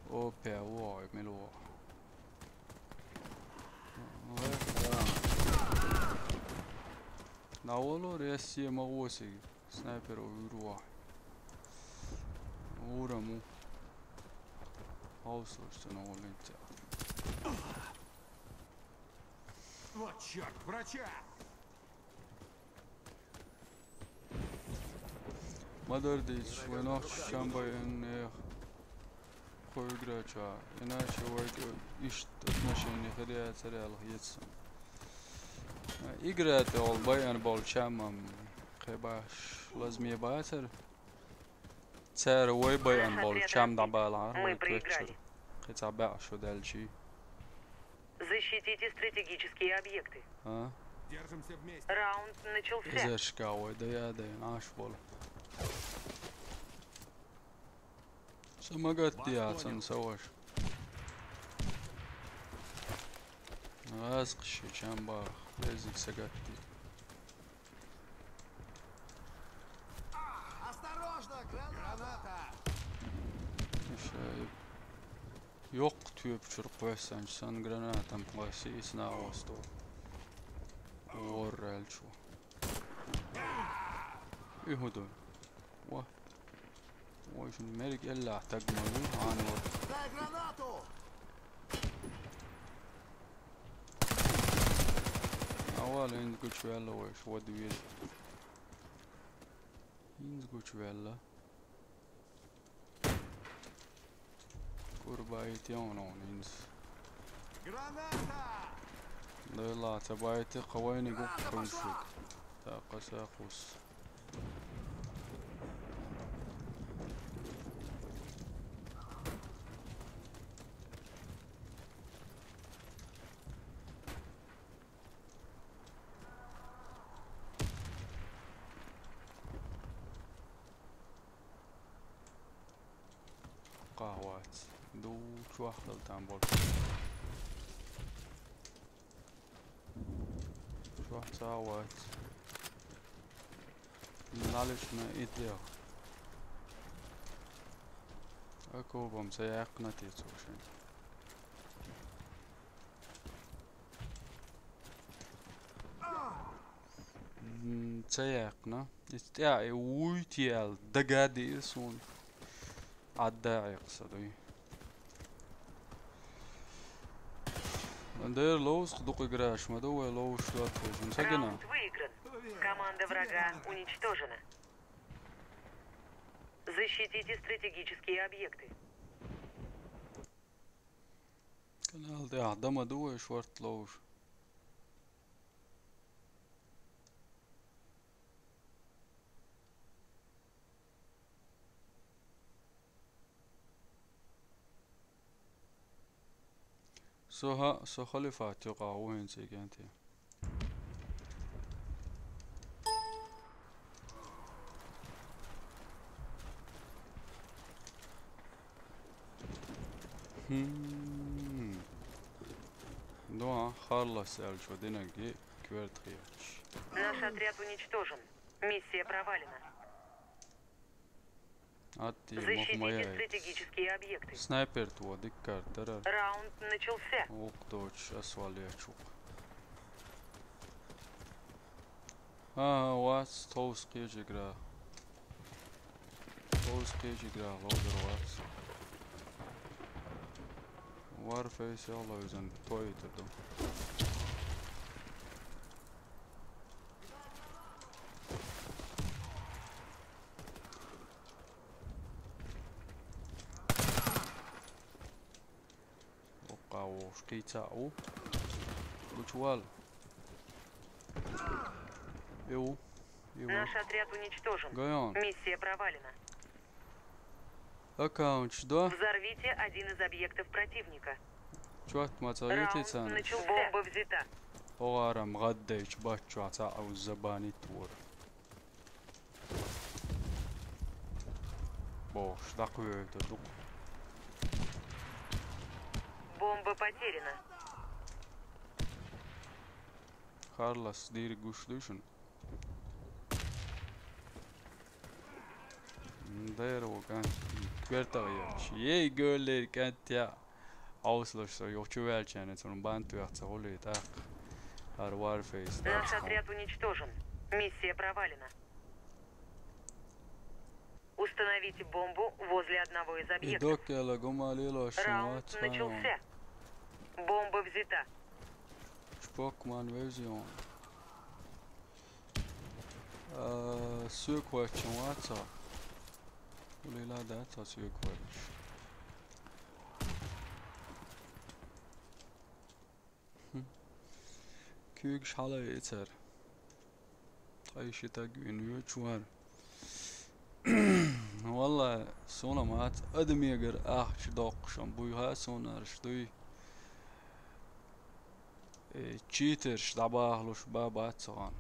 Опа, вой, мила ву. На воло, Россия ма гӀосиг. Снайпер вуьйр вахь. Вураму. Хьовсалаш цунна гӀоллинца. Вот чёрт, врача! Ма-дарра дийцича, вайн нохчий чам байина нехан кху игра чохь. Иначе вайга иштта отношение хир яцара аьлла хета суна. Игра тӀехула байина болу чам-м кхин баш лазаме бацара. Цара вай байина болу чам дӀабалахьара вай кеччуьра. Кхин цхьа баьӀ шо даьлчий. Защитите стратегические объекты. А? Держимся вместе. Раунд начался. Эзаршка вай дая а дайна Ӏаш болу. Са ма гатдехьа цунна, са ваша. Аз кхин ши чам баха, безиг са гатде. Осторожно, граната! Иша, йоккха тоьпачуьра кхоьссанча санна гранатам кхоьссий, иза нахвасто. Ворра аьлча ву. И хӀун ду? Ва. Вай шуна мерг эллахь таг ма ву, хьан вара. Дай гранату! Авала, хӀинца гучуваьлла вайша, вада веза. ХӀинца гучуваьлла. Курбайт йовна хӀинца. Граната! Дойла, ца байти кхавайни гуккхуьншиг. ТӀаккха са кхус. Кхаъ вац. Ду чохь хила там болу. Чохь ца а вац. Налична и тӀе. Окопам ца яьккхина те цо шен? М, ца яьккхина. Иза тӀаьхьа и вуй те аьлла, дага а диира суна. Ӏадда а Ӏекъса дуй. Дера ловзах дукха играш ма ду вай ловзуш доттагӀашна. Ца гина? Раунд выигран. Команда врага уничтожена. Защитите стратегические объекты. Канал тӀехь дан ма ду вай шорта ловзуш. Со хьа-, со халифат юкъахь ву хӀинца и кӀентий. ХӀм. Дуьхьа Харлас аьллачо динарг и коьрта хеташ. Наш отряд уничтожен. Миссия провалена. Атти, мох ма Защитите яйта. Стратегические объекты. Снайпер тхо дикка кара дара. Раунд начался. Вукх доцуш, ас валлехь чу. ХӀан, вац, тховса кхечу игра. Тховса кхечу игра ловзар вац. Warface йолу изан тойтар ду. Оккха вовш кхийца а ву. Гучувал. И ву. И ву. Наш отряд уничтожен. Гайон. Миссия провалена. Аккаунт чу до? Взорвите один из объектов противника. Чот ма ца Раунд юти царна. Начался. Бомба взята. Огарам гӀаддайчу баччохь ца а забанит вора. Бохуш, дӀакхоьйту дукха. Бомба потеряна. Харлас дийриг гуш дуй шуна? М, дера ву кӀант. КоьртагӀа йолчу. Ей, гоьллера кӀант я. Ӏовсалуш со юха чу ваьлча, цунна бан тоьхна ца хуьлий тӀаккха. ХӀара Warface. Наш отряд уничтожен. Миссия провалена. Установите бомбу возле одного из объектов. И доккела гума лелош шун Раунд вац, начался. Бомба взята. Шпок ман вевзион. А, соьга хӀоьттина вац хьо? Улила дац хьо соьга хӀоьттуш? Хм. Куьйгаш хьала веъцара. Ткъа и ши таг вина воьдуш вара. Валлай, суна мац адамегара ахча доккхуш буй хаа суна арш дуй. Э, читерш дӀабахалуш ба бац цу гӀан.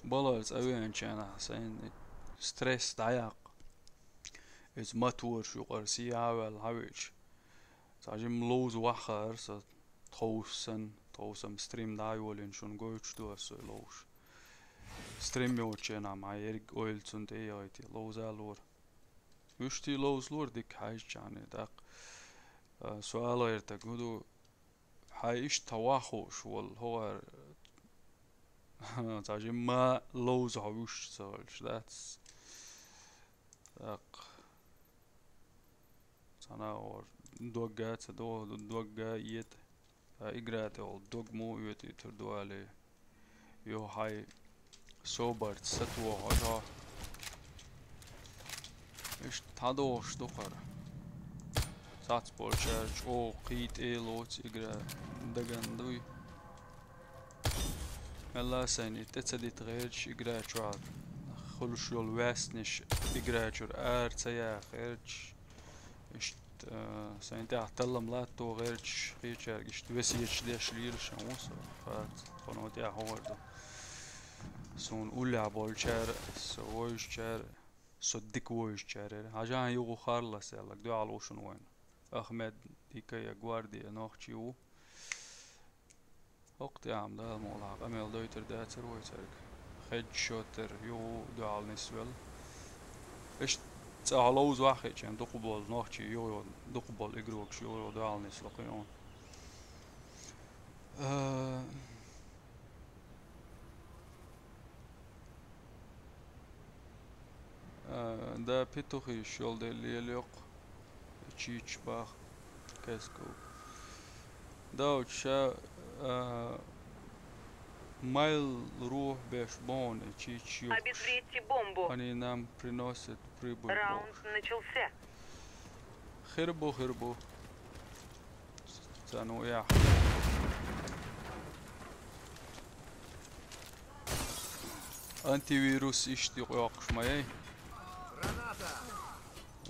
Балар цӀа веанчарна сайна стресс дӀаяккха. Иза матораш юкъара сий а ваьлла хьавеача. Цхьа жимма ловза вахара со тховса санна, тховсам стрим дӀа а йолийна шуна гойтуш ду аса со ловзуш. Стрим йоцучу хенахь ма ерриг ойла цунна тӀе а яхийтий, ловза а лора. Уьш тӀе ловза лора дика хьаьжча хьуна, тӀаккха, а, со ала гӀертарг хӀун ду, хьайн иштта хьо ваха хууш волу, хӀокхара цхьа жимма ловза хьо вуьш ца хилча дац. ТӀаккха цхьана а вара догга а ца догӀу, догга а эта. Ткъа игра тӀехула дог муха оьтуьйтур ду алий? Юха хьайн собарца сатохьо хьо. Иштта дӀадохуш ду хӀара. Цхьацца болчара чӀогӀа кхин тӀе а лоцу игра дагана дуй. Мелла а сайна и тӀе ца дита гӀерташ игра чохь хуьлуш йолу ваьснаш игра чуьра ара ца яха гӀерташ. Иштта, э, сайн тӀехь таллам латто гӀерташ, кхечаьрга иштта весеташ деш лийла шайн ву со, хац, кхуьнан тӀехь хӀун хир ду. Суна уллехь болчара, со вожачара, со дика вожачара. Хьажахьа юха Харлас аьлларг дуьхьал ву шуна вайн. Ахмед, Дикая гвардия нохчий ву. ХӀокху тӀехь-м Дала мукъалахь къамел дойтур дацара вай цаьрга. Хеджшотер юха дуьхьал нисвелла. Иштта цӀа хьо ловза ваххиъчен дукха болу нохчий юха, дукха болу игрокаш юха дуьхьал нисло кхин. А, А, да, петухи шел де лелёк. Чич бах. Кэску. Да, вот ща, а, майл рух беш бон, и чич ёкш. Обезвредьте бомбу. Они нам приносят прибыль. Раунд начался. Хир бу, хир бу. Ца ну я. Антивирус иштта юкъа йоккхуш ма яй.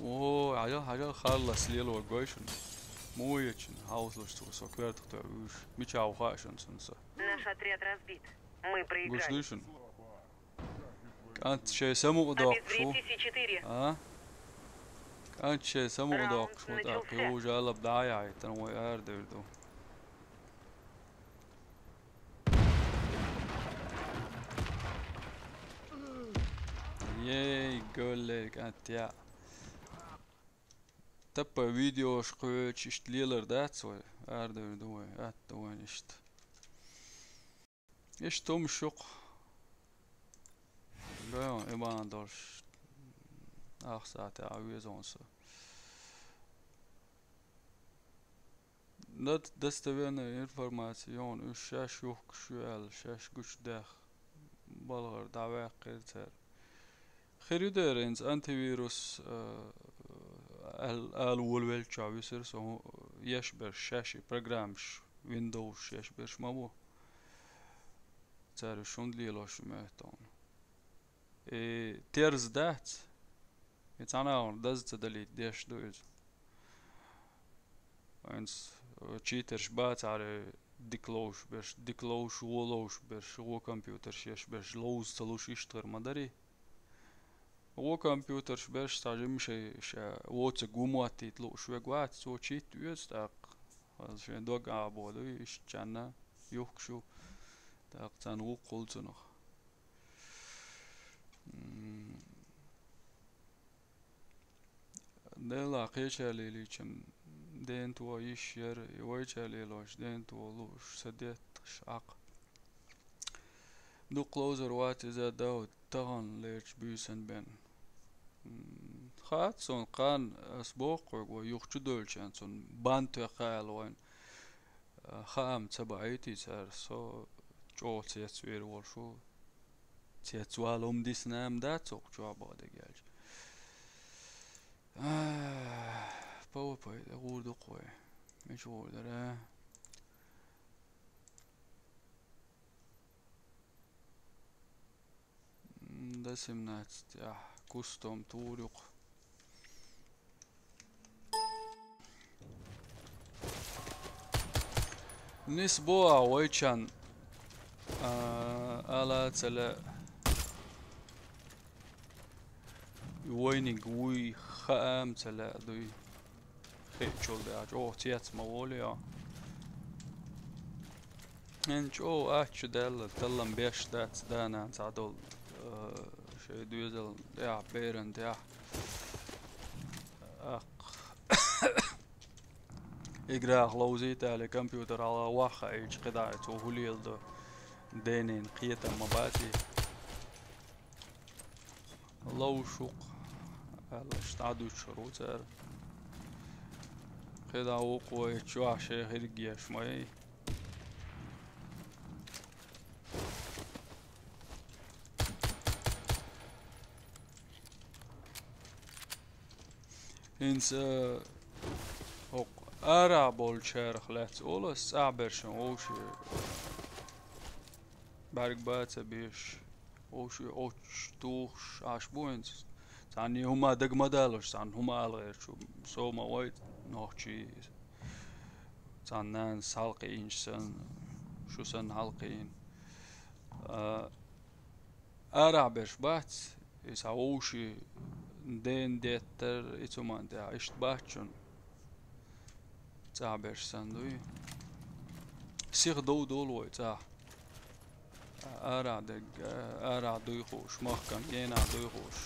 О, хьажал, хьажал, Харлас лело гой шуна. Муечун, хьовсалаш цо, со коьртах тоьуьйтуш. Мича ву хаьа шуна цунна со? Наш отряд разбит. Мы проиграли. Гуш дуй шуна? КӀант шайн самукъа доккхуш ву. Обезвредьте Си четыре. А? КӀант шайн самукъа доккхуш ву, тӀаккха кхин ву жалаб дӀа а яхьийтина, вай арадевр ду. Ей, гулле, кӀант яа. Таппа видеош кхоьчу иштта лелар дац вай, арадевр ду вай, атта вайн иштта. Иштта хӀума шух. Гайон иман долуш. Ах сатехь везон со. Над достоверная информация, йон уьш шаьш юхкуш ю аьлла, шаьш гучудаьхна балгӀара дӀаваьккхира цара. Хир ю дера, хӀинца антивирус, а, ал-, ала волавеллачохь висира со хӀу-, еш берш шаьш и программаш, Windows еш берш ма бу. Цара уьш хӀунда лелош ю моьтту хьуна? И терза дац? И цхьана агӀор даза ца далийта деш ду иза. ХӀинца, э, читерш бацахьара дика ловш берш, дика ловш, вон ловш берш, вон компьютерш еш берш, ловза ца луш иштта хир ма дарий. Вон компьютерш берш цхьа жимма шайн ша воцург ву моттийта лууш верг вац, цо чит веза тӀаккха. Аса шайн дог а бодуй, иштта чанна юхкуш ю, тӀаккха царна вукху хуьлу цунах. М, Делахь кхеча лелийчун ден то йиш яра, и вайча лелош ден то лууш са детташ Ӏакх. Дукха ловзар вац иза Дауд, таханлерчу буьйсан бен. М, хац суна кхана, ас боху кхуьга, вай юха чу девлчан цунна бан тоьхна аьлла вайн. А, хаам ца баьхьийтий цара, со чӀогӀа цецвер волуш ву. Цецвала хӀума дисна ма дац окху чохь бакъдерг аьлча. Ах, павапай, тӀе гӀур ду-кх вай. Мича гӀур дара? М, да семнадцать, ахь, кустом тур ю-кх. Нисбо а вайчан, а, ала ца лаьа. Вайниг вуй хаам ца лаьа дуй. Хиъчул дехьа чӀогӀа цец ма волу йо. Эн чӀогӀа аччу даьлла, таллам беш дац данан цхьадолу, а, шайн доьзална тӀехь, беран тӀехь. Аккха. Играх ловзийта аьлла, компьютер хьалха ваххаийча кхидӀа цо хӀун леладо, денийн кхетам ма баций. Ловш ву-кх, аьлла, аша дӀадуьйцуш хир ву цара. КхидӀа вукхо и чохь шайн хирг еш ма ю. ХӀинца, э, хӀокху арахь болчарах лаьцна олу ас, цӀахь бершан вовшийн бӀаьрг бан ца беш, вовшийн оццуш тухуш Ӏаш бу хӀинца. Царна и хӀума дага ма далуш, царна хӀума ала гӀерташ ву, со ма вай нохчий, царна нанас хьалакхиъна санна, шу санна хьалакхиъна. А, Арахь берш бац, иза вовши ден деттар, и цу ман тӀехь иштта бац шуна. ЦӀахь берш санна дуй. Сиха дов долу вай цӀахь. Арахь дерг, арахь дуй хууш, махкан генахь дуй хууш,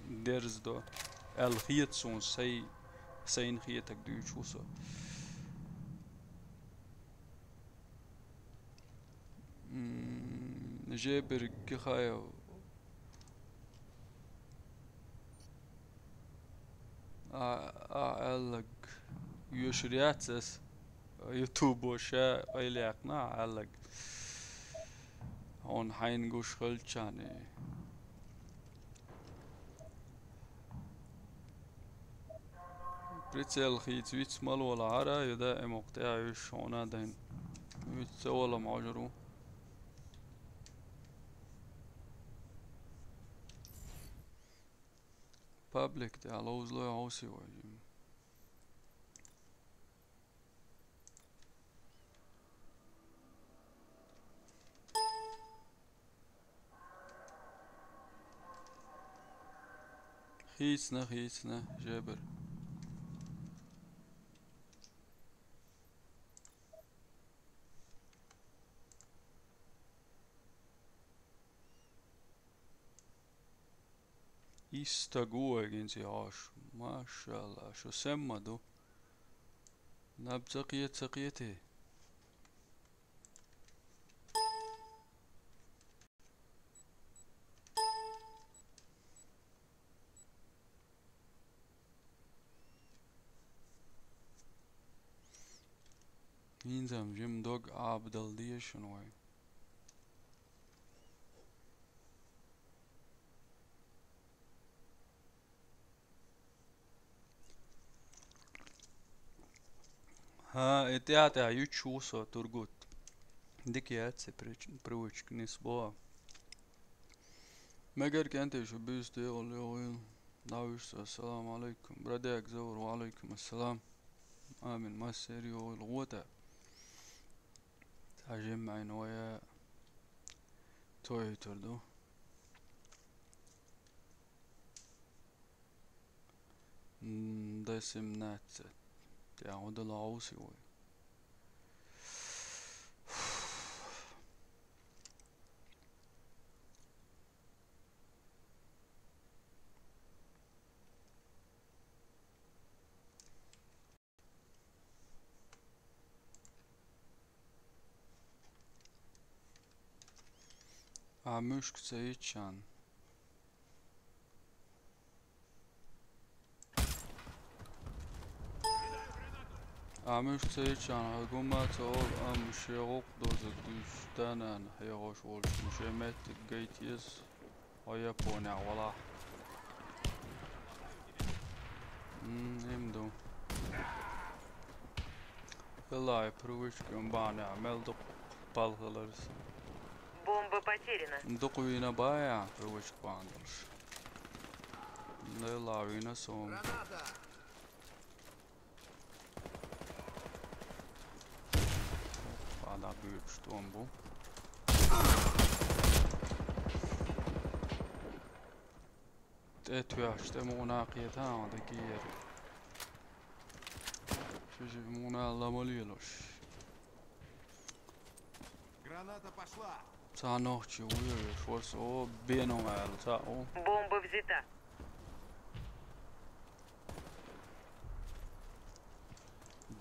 дерза до. Аьлла хета суна, сай, сайна хетаг дуьйцуш ву со. М, Жебер Гихаев. А, а, аьллаг йоьшур яц ас. Ютубо ша къайлаяккхина а аьллаг. Хьуна хьайна гуш хилччани. Прицел хийца виц ма лолахьара, ю даимокх тӀехь уьш хьуна а дайна. Виц ца вала ма хьожур ву. Паблик тӀехь ловзалой хьовсий вай жимма. Хийцна, хийцна, Жебер. Истагу вайгинца хьош. Машалла, шу сема ду. Наб ца кхета, ца кхетий? ХӀинца-м жима дог Ӏабадала деза шуна вай. ХӀан, и тӀаьхьа-тӀаьхьа юьтуш ву со, Тургут. Дика яц и прич-, привычка, нисбо. Мегар кӀентий шу буьйса дегӀал йогӀийла. ДӀавуьйш со, ассаламу Ӏалайкум. Брадаг Заур, ва Ӏалайкум ассалам. Амин, массеран йогӀийла гӀо тӀе. Цхьа жимма Ӏайна вай а тоьйтур ду. М, Д семнадцать. ТӀехь гӀо дала хьовсий вай. А муьшка ца йиччан. А муьшка ца йиччан, хьо гума ца олу, амма шен гӀуллакх доза дуьйцуш да-нана хьехош волчун шен меттиг гайта еза. Хьо Японехь валахь. М, им ду. Хилла и привычка ю бахьанехь мел дукха пал хиларца. Бомба потеряна. Дукха вийна баьхьа привычка бахьана долуш. Делахь вийна суна. Граната! Хьан дӀа буьйцуш тӀом бу. ТӀе тоьхча, тӀе мукъана кхета, хьан дагийра. Шуьша мукъана ла ма лелош. Граната пошла! Цхьа нохчи вуьйр, шорс, о, бено аьлла, цхьа, о. Бомба взята.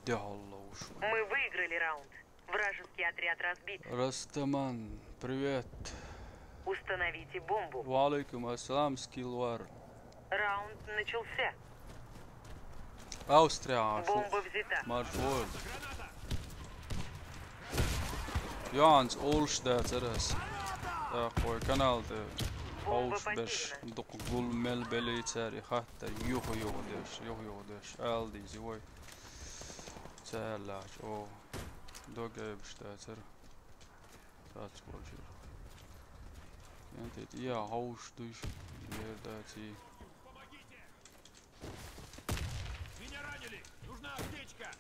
Дехьалла уш. Мы выиграли раунд. Вражеский отряд разбит. Растаман, привет. Установите бомбу. Ва алейкум ассалам, Скилвар. Раунд начался. Австрия, а, шу. Бомба взята. Марш войла. Йоанс олуш дацара ас. Так, вай канал тӀе хьовш берш дукха гул мел белий цара и хатта юха-юха деш, юха-юха деш. Ала дийзи вай. Цаьрла чӀогӀа догайбаш дацара. Цац болчуьра. Янтит я хьовш дуьйш лер даций. Меня ранили! Нужна аптечка!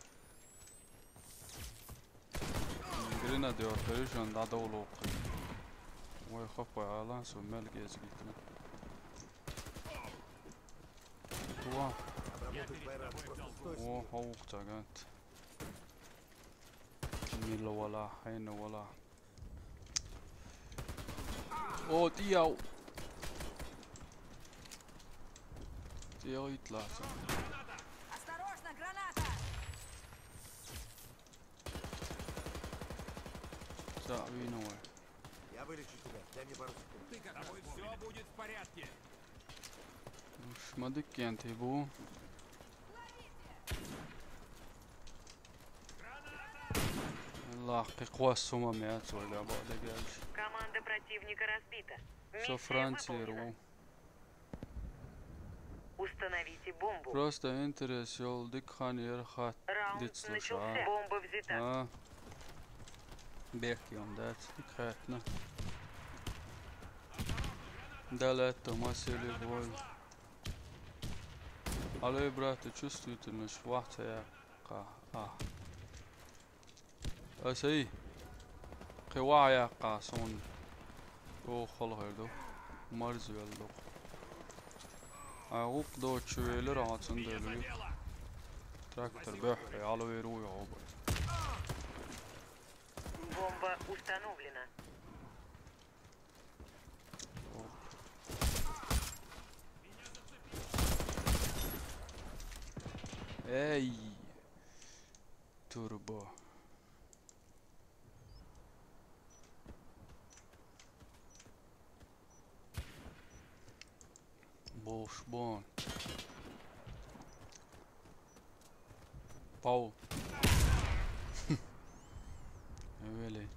Гренадер, перешан дӀадовлу кхин. Вай хаппай алан со мел гезгитме. Туа. Обработать байрак. Просто стой. О, хаух цагант. Милла вала, хайна вала. О, тияу. Тияу итласа. Осторожно, граната! Са, виновай. Я вылечу тебя. Дай мне пару секунд. С тобой всё будет в порядке. Уж мадыккент и бу. Лахкы квас сума мяц вайда бада гелш. Команда противника разбита. Со Миссия Франция выполнена. Ру. Установите бомбу. Просто интерес, ёл, дик хан ер хат. Раунд дицлуша. Начался. Бомба взята. А. Бек, ём, дац, дик хатна. Далетто масели вой. Алло, брат, ты чувствительность вахтая ка. А. Асай. Кывая ка сон. О, холгойду. Марзвелду. А ук до чуэлэр ацын дэлуй. Трактор бэх, алло, веру, ёб. Бомба установлена. Эй! Турбо. Болш бон. Пау. Эвели.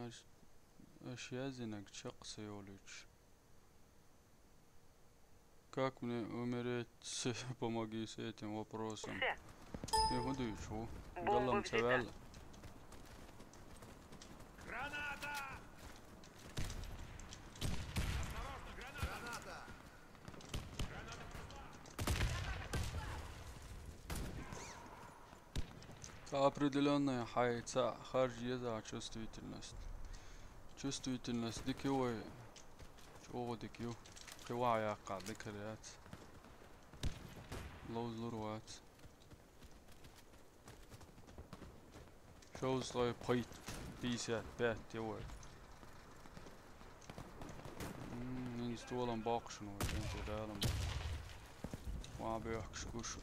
Аш, аш язынак чаксы ёлуч. Как мне умереть? Помоги с этим вопросом. Всё. Не буду ещё. Бомба взята. Галам цевел. Граната! Осторожно, граната! Граната! Та определённая хайца харж еза чувствительность. Чувствительность дикивой. Чего дикив? Кривая ка дикрят. Лоузлур ват. Шоу стой пойт. Пятьдесят пять его. М, не стволом бокшен, вот, это далом. Ма бёхкш куш.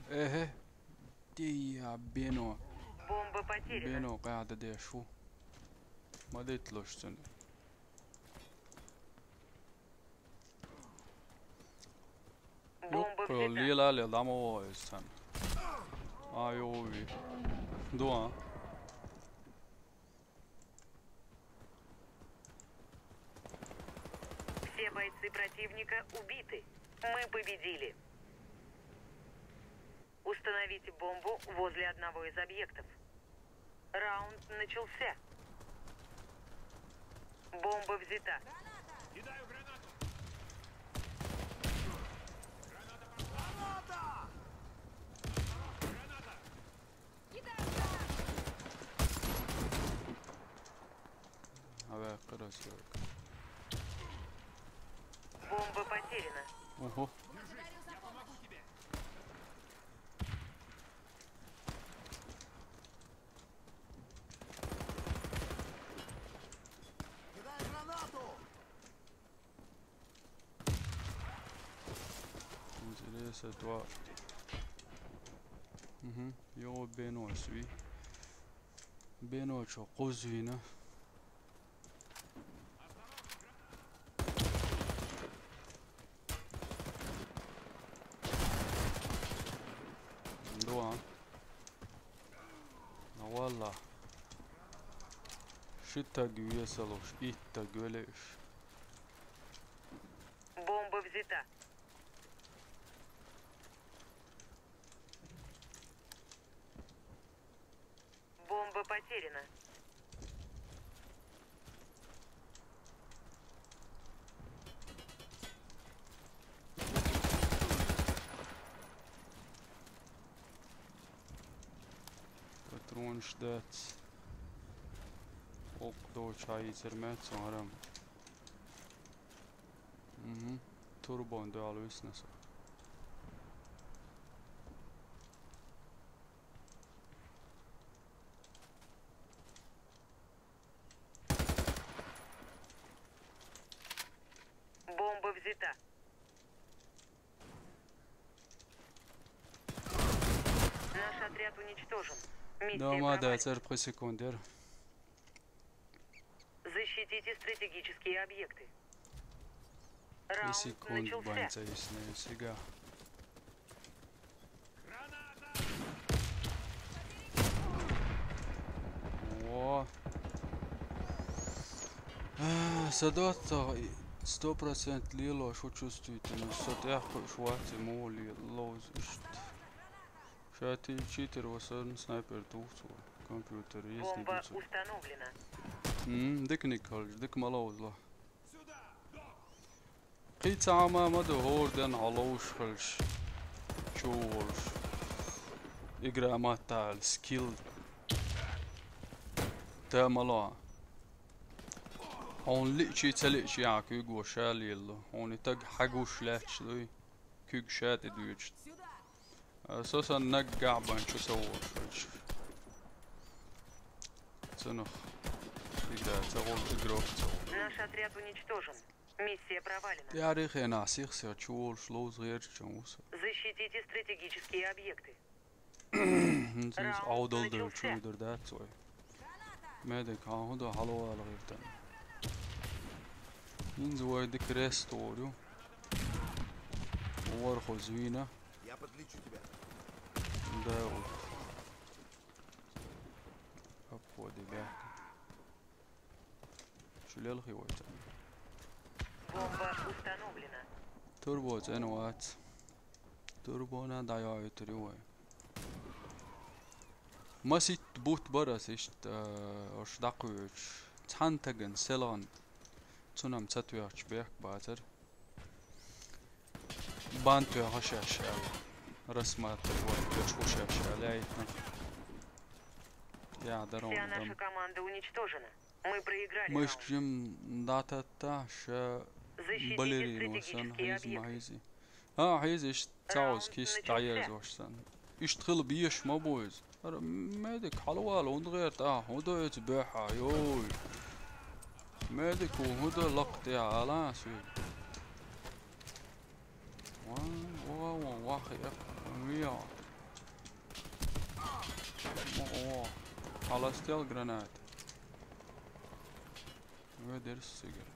Эхе. Тия бено. Бомба потеряна. Бено када дешу. Мадет лошцен. Бомба взята. Лила ле дамо сэн. Ай, ой. Дуа. Все бойцы противника убиты. Мы победили. Установите бомбу возле одного из объектов. Раунд начался. Бомба взята. Кидаю гранату. Граната пошла. Граната! Граната! Кидаю гранату. Аве, красиво. Бомба потеряна. Ого. Благодарю за помощь. Кидай гранату! Интересно, два. Мгм. Йо, бено сви. Бено чо, кузвина. Дуа. А валла. Шиттаг весалуш, иттаг велеш. Бомба взята. Бомба потеряна. дац. Окъ, доча йицар меца арам. Мгм. Турбон дуьхьал виснаса. Бомба взята. Наш отряд уничтожен. Миссия провалена. Дома да церпхи секундер. Защитите стратегические объекты. Раунд секунд начался. Бан цаисна сига. О. А, са доцца сто процент лело, шу чувствуете, но со тӀехь кхуьуш вац и муха ле-, ловза иштта. Ша ти читер ва сан снайпер тухцо, компьютер езни. Бомба установлена. М, дика никхалж, дика ма ловзла. Кхин цхьа хӀума ма ду, хӀора денна хьо ловш хилча, чу волуш. Игра маттахь скилл. Та ма ло. Хьуна лиъчий ца лиъчий ахьа куьйго ша лелало. Хьуна и таг хьан гуш лаьтташ дуй, куьг ша тӀе доьдуш. Со санна наггахь бан чу ца волуш хилча. Цунах игра ца волу, игрок ца волу. Наш отряд уничтожен. Миссия провалена. ТӀаьхьарий хенахь сих-сиха чу волуш ловза гӀертачун ву со. Защитите стратегические объекты. ХӀинца иза Раунд Ӏовдал начался. Долчу вуьйр дац вай. Медик, хьан хӀун ду хьалавала гӀертан? ХӀинца вай дика рестор ю. Ворхо звина. Я подлечу тебя. Да, вот. Обходи, да. Шу лелхи вай цӀена. Бомба установлена. Турбо цӀена вац. Турбона дӀайоуьйтур ю вай. Маситта бутт бара ас иштта, э, уьш дӀакхоьчуш. Цхьана тагана селгӀан цунам ца тоьхча бехк бацара. Бан тоьхна шаьш аьлла. Рассматривать вай, тоьхна шу шаьш аьлла, яйтна. Я, дарон. Вся наша команда уничтожена. Мы проиграли раунд. Мышка жим дӀататта, ша балерина сан, хьийзи ма хьийзи. А, хьийзи иштта цхьа оцу кист дӀаерзош санна. Иштта хила безаш ма бу иза. Ара, медик, хьалавала, хӀунда гӀерта ахьа? ХӀун до оцу боьхьа? Йой! Медик ву, хӀун до лакха тӀехь, ала ас вуьйла? Ва, ва, ва, ва, хи, виа. Ва, ва. Хьаластел гранат. Ве дерс сигар.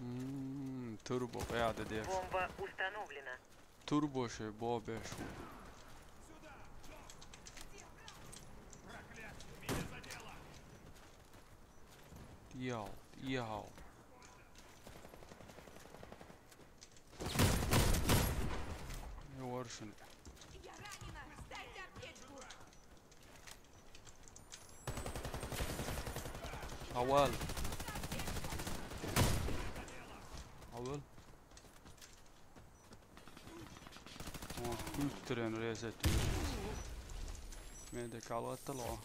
М, турбо къаьда деш. Бомба установлена. Турбо шен бо беш ву. Тиял, тиял. Йоршин. Авал. Авал. О, культурен резет. Медик алаттал о.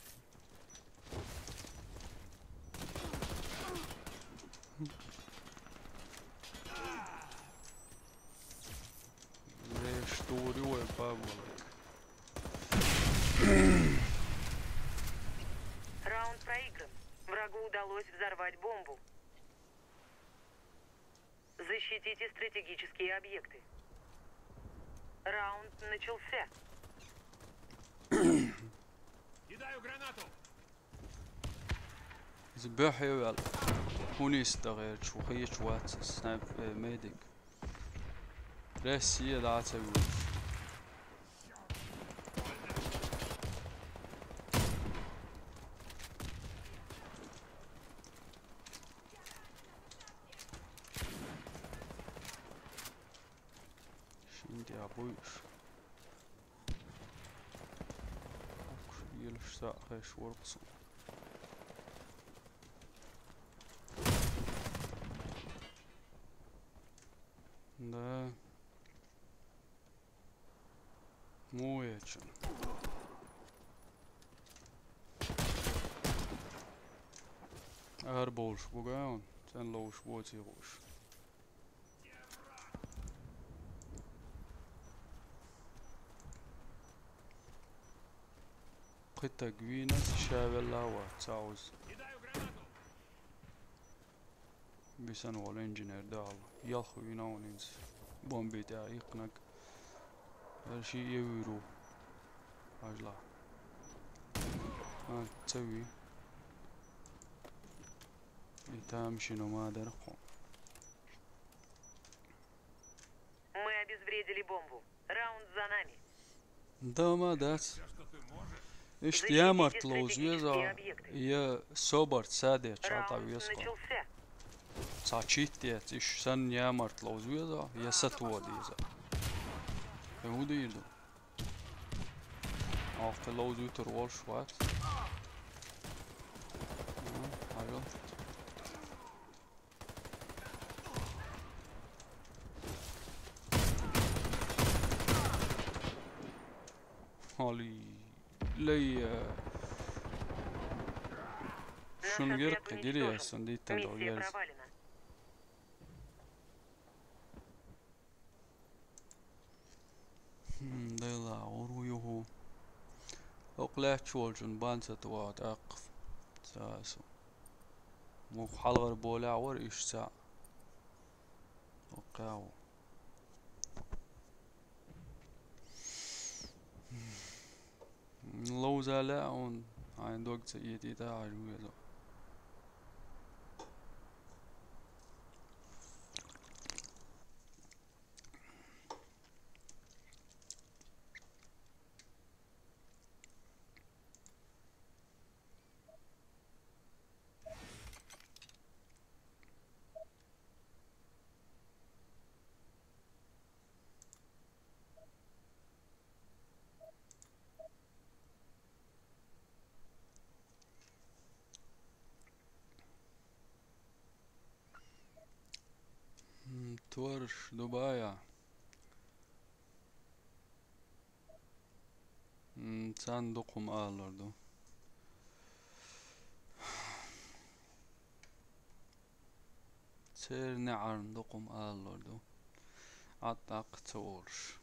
Ре, что рюэ бабулык. Раунд проигран. Врагу удалось взорвать бомбу. Защитите стратегические объекты. Раунд начался. Кидаю гранату. Иза боьхье вел. ХӀун йиста гӀерчу, хӀечу вац снайп-, э, медик. Россия дӀа ца вуьйцу. Шин тӀе а буьйш. Укш ийлаш сакъхеш воркъ суна. Да. Муечен. Арболш бугаун, цен лоуш боци гуш. Кхитаг вийнас шавелла ва, цауз. Бисан вол инженер дал. Ялх вина вон инз. Бомби тя икнаг. Эр ши евру. Ажла. А, цеви. И там шино мадар хо. Мы обезвредили бомбу. Раунд за нами. Да, ма дац. Ишт ямарт лоуз веза, я собарт саде чалта веза. Ца чит яц, иш сан ямарт лоуз веза, я сатуа деза. Э, удирду. Алты лоуз утур волш вац. Ага, алё. Али. Лей, э, шунгер кагири ясан диттан догерз. Хм, дела, уру юху. Окълячу волчун банца туат акъф. Сасу. Мух халгъар боля вар ишца. Окъяу. Лоузаля он айн догца иетита ажуезо. М, Творш Дубая. М, цан дукъум аллар ду. Церни арн дукъум аллар ду. Атакъ цорш.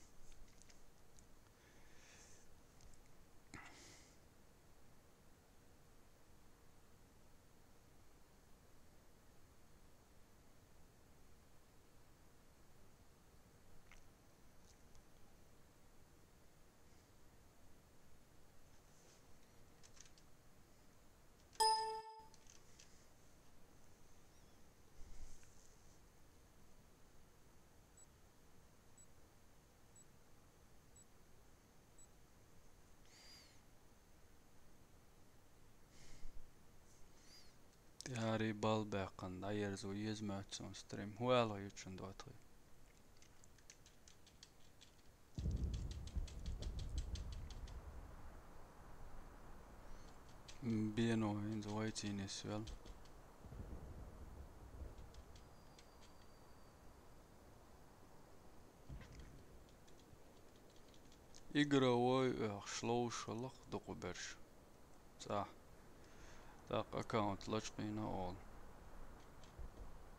Тяри бал бекъан, дайерзу езмацун стрим. Хуял гъючун дотхи. Бено инз вайцинес вел. Игровой, э, шлоушалах дукъу берш. Цӏа. Так, аккаунт лачкъина ол.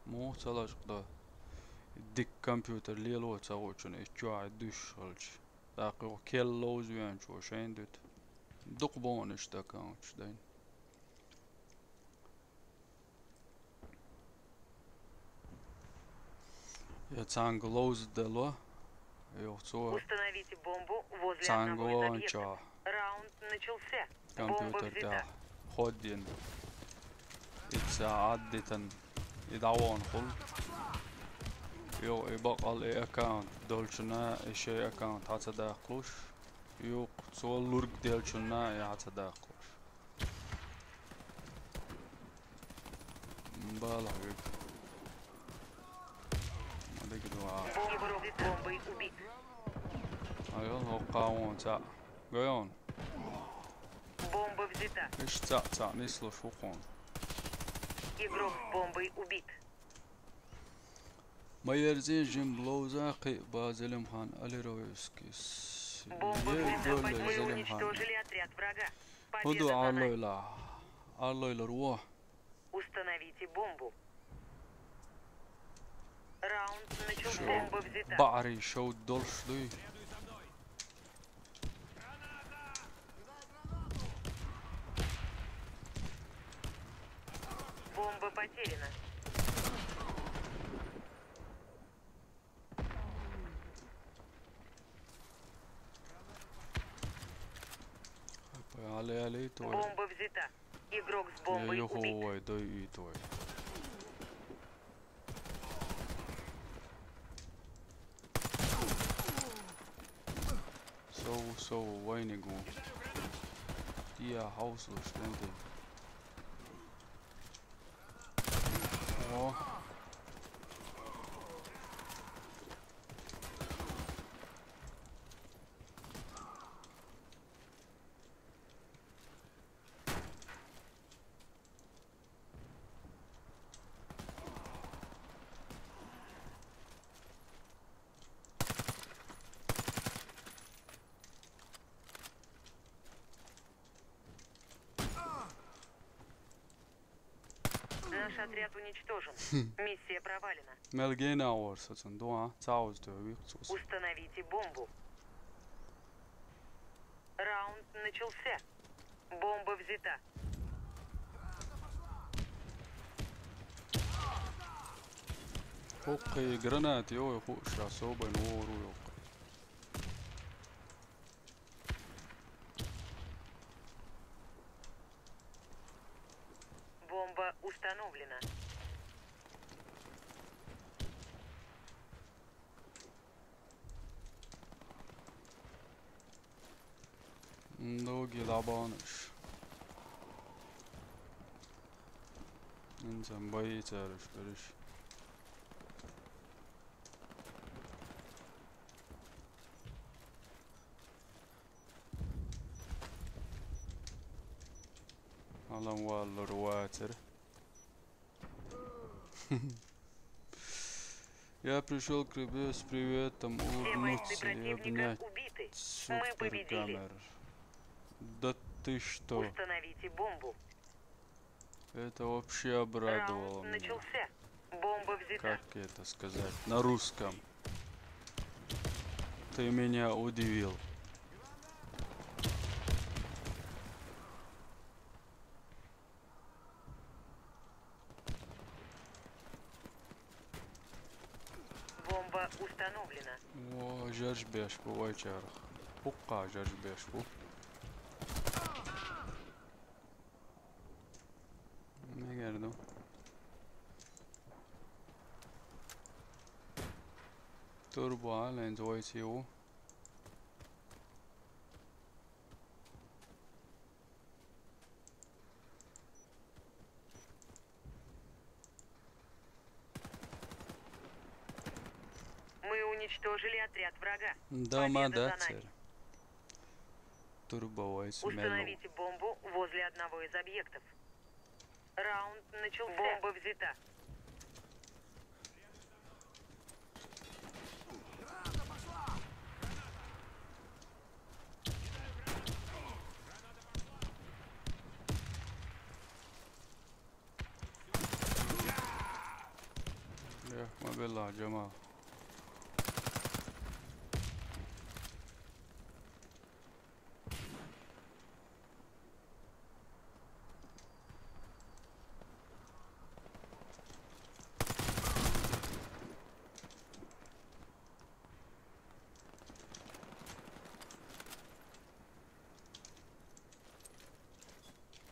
Му ца лачкъда. Дик компьютер лело ца гъучун, э, чуай душ халч. Так, о кел лоуз вен чу шейн дут. Дукъ бониш да аккаунт дайн. Я цанг лоуз дело. Йо, цо. Установите бомбу возле одного из объектов. Цанг лоуз. Раунд начался. Бомба взята. Компьютер тя. Ходин. Ица аддитан. И давон хул. Йо, и бакъал и аккаунт. Долчуна, и шей аккаунт. Хаца да клуш. Йо, цо лург делчуна, и хаца да клуш. Балагъ век. Мадагид ва. Бомбой убит. Айо, окъавон ца. Гойон. Бомба взята. Иш ца, ца, не слышу кон. Игрок с бомбой убит. Ма ерзин жин блоуза кхи ба Зелимхан Алировскис. Бомба Е взята. Гёле Мы Зелимхан. Уничтожили отряд врага. Победа Худу за нами. Арлойла. Арлойла руа. Установите бомбу. Раунд начался. Шо Бомба взята. Баари шо долш дуй. Бомба потеряна. Али, али, твой. Бомба взята. Игрок с бомбой убит. Ой, дай и твой. Соу, соу, вайнигу. Тия хаус луштенди. О. Наш отряд уничтожен. Миссия провалена. Мелгена орсацун дуа, цаус дуа, викцус. Установите бомбу. Раунд начался. Бомба взята. Хукхи гранат, йой, хуша, собай нору, йой. Бомба установлена. М, доги лабаныш. Инсан боится, рыш, рыш. Алан валлар ватер. Я пришёл к тебе с приветом улыбнуться и обнять. Все бойцы противника убиты. Мы победили. Супергамер. Да ты что? Установите бомбу. Это вообще обрадовало меня. Раунд начался. Бомба взята. Как это сказать на русском? Ты меня удивил. Бомба установлена. О, жарж беш бу, вай чарх. Пукка жарж беш бу. Мегерду. Турбо, ленз вай сиу. Мы уничтожили отряд врага. Да, победа за нами. Турбовой смело. Установите бомбу возле одного из объектов. Раунд начался. Бомба взята. Эх, мобила, Джамал.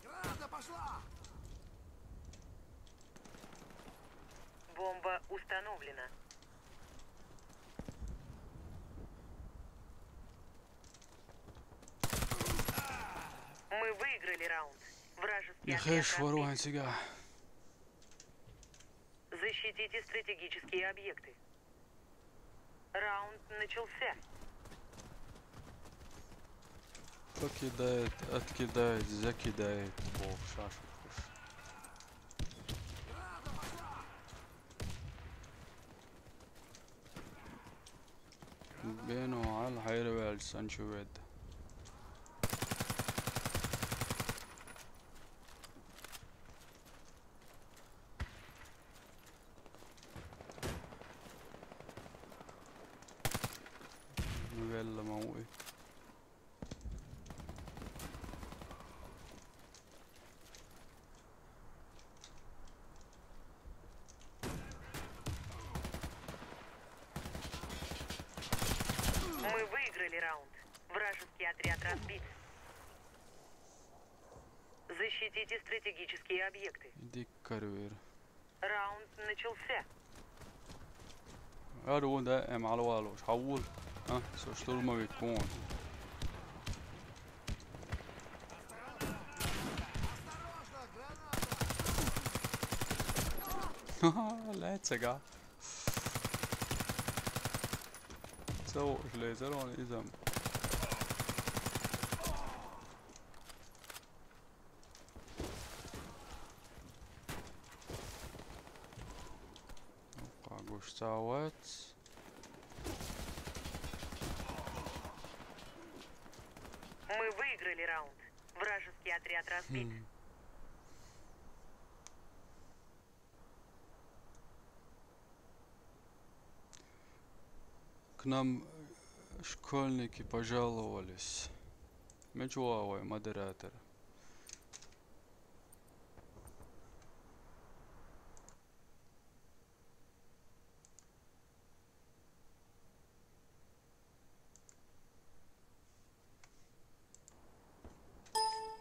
Граната пошла! Бомба установлена. Мы выиграли раунд. Вражеский отряд разбит. Нехеш воруан сега. Защитите стратегические объекты. Раунд начался. Покидает, откидает, закидает. Бог, шашку. Бено, хьал хьайра ваьлча санна чу ведда. Ну, велла ма вуй. Мы выиграли раунд. Вражеский отряд разбит. Защитите стратегические объекты. Иди, корвер. Раунд начался. Ар вон да, эм, алвалуш, хьаввул. А, со штурмовик кун. Ха-ха, лаьцага. Со уж лезер он изам. Кагуш цавац. Мы выиграли раунд. Вражеский отряд разбит. Хм. К нам школьники пожаловались. Мечуавай модератор.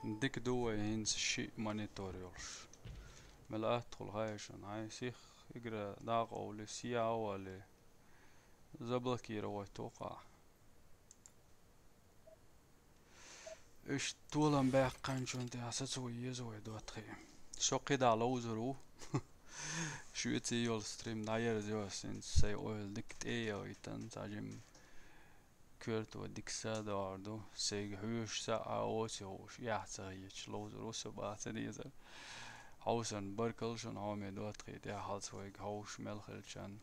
Дика ду вай хӀинца шиъ монитор йолуш. Мел атта хуьлу хьайшана, хьайн сих игра дакъа овле, сиявале, заблокировать ву кхаъ. Иштта толам баьккханчунна тӀехь сацо еза вай доттагӀий. Со кхидӀа ловзур ву. Шуьца йолу стрим дӀаерзайо ас хӀинца, сайн ойла дика тӀе а яхийтина, цхьа жимма коьрто дика са а догӀур ду. Сайга хьоьжуш са а оцу хууш, эхь ца хеташ ловзур ву со, баха ца дезара. Хьовсарна баркалла шуна, хьоме доттагӀий, тӀаьхьалц вайга хьовсуш мел хилчарна.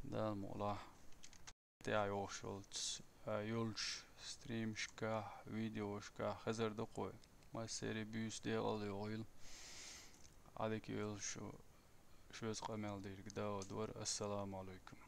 Дала мукъ лахь. ТӀаьхьа йогӀуш йолчу, а, йолчу стримашкахь, видеошкахь хезар ду-кх вай. Массеран буьйса декъал йогӀийла. Ӏадика йойла шу, шуьца къамел дийриг Дала дора. Ассаламу Ӏалайкум.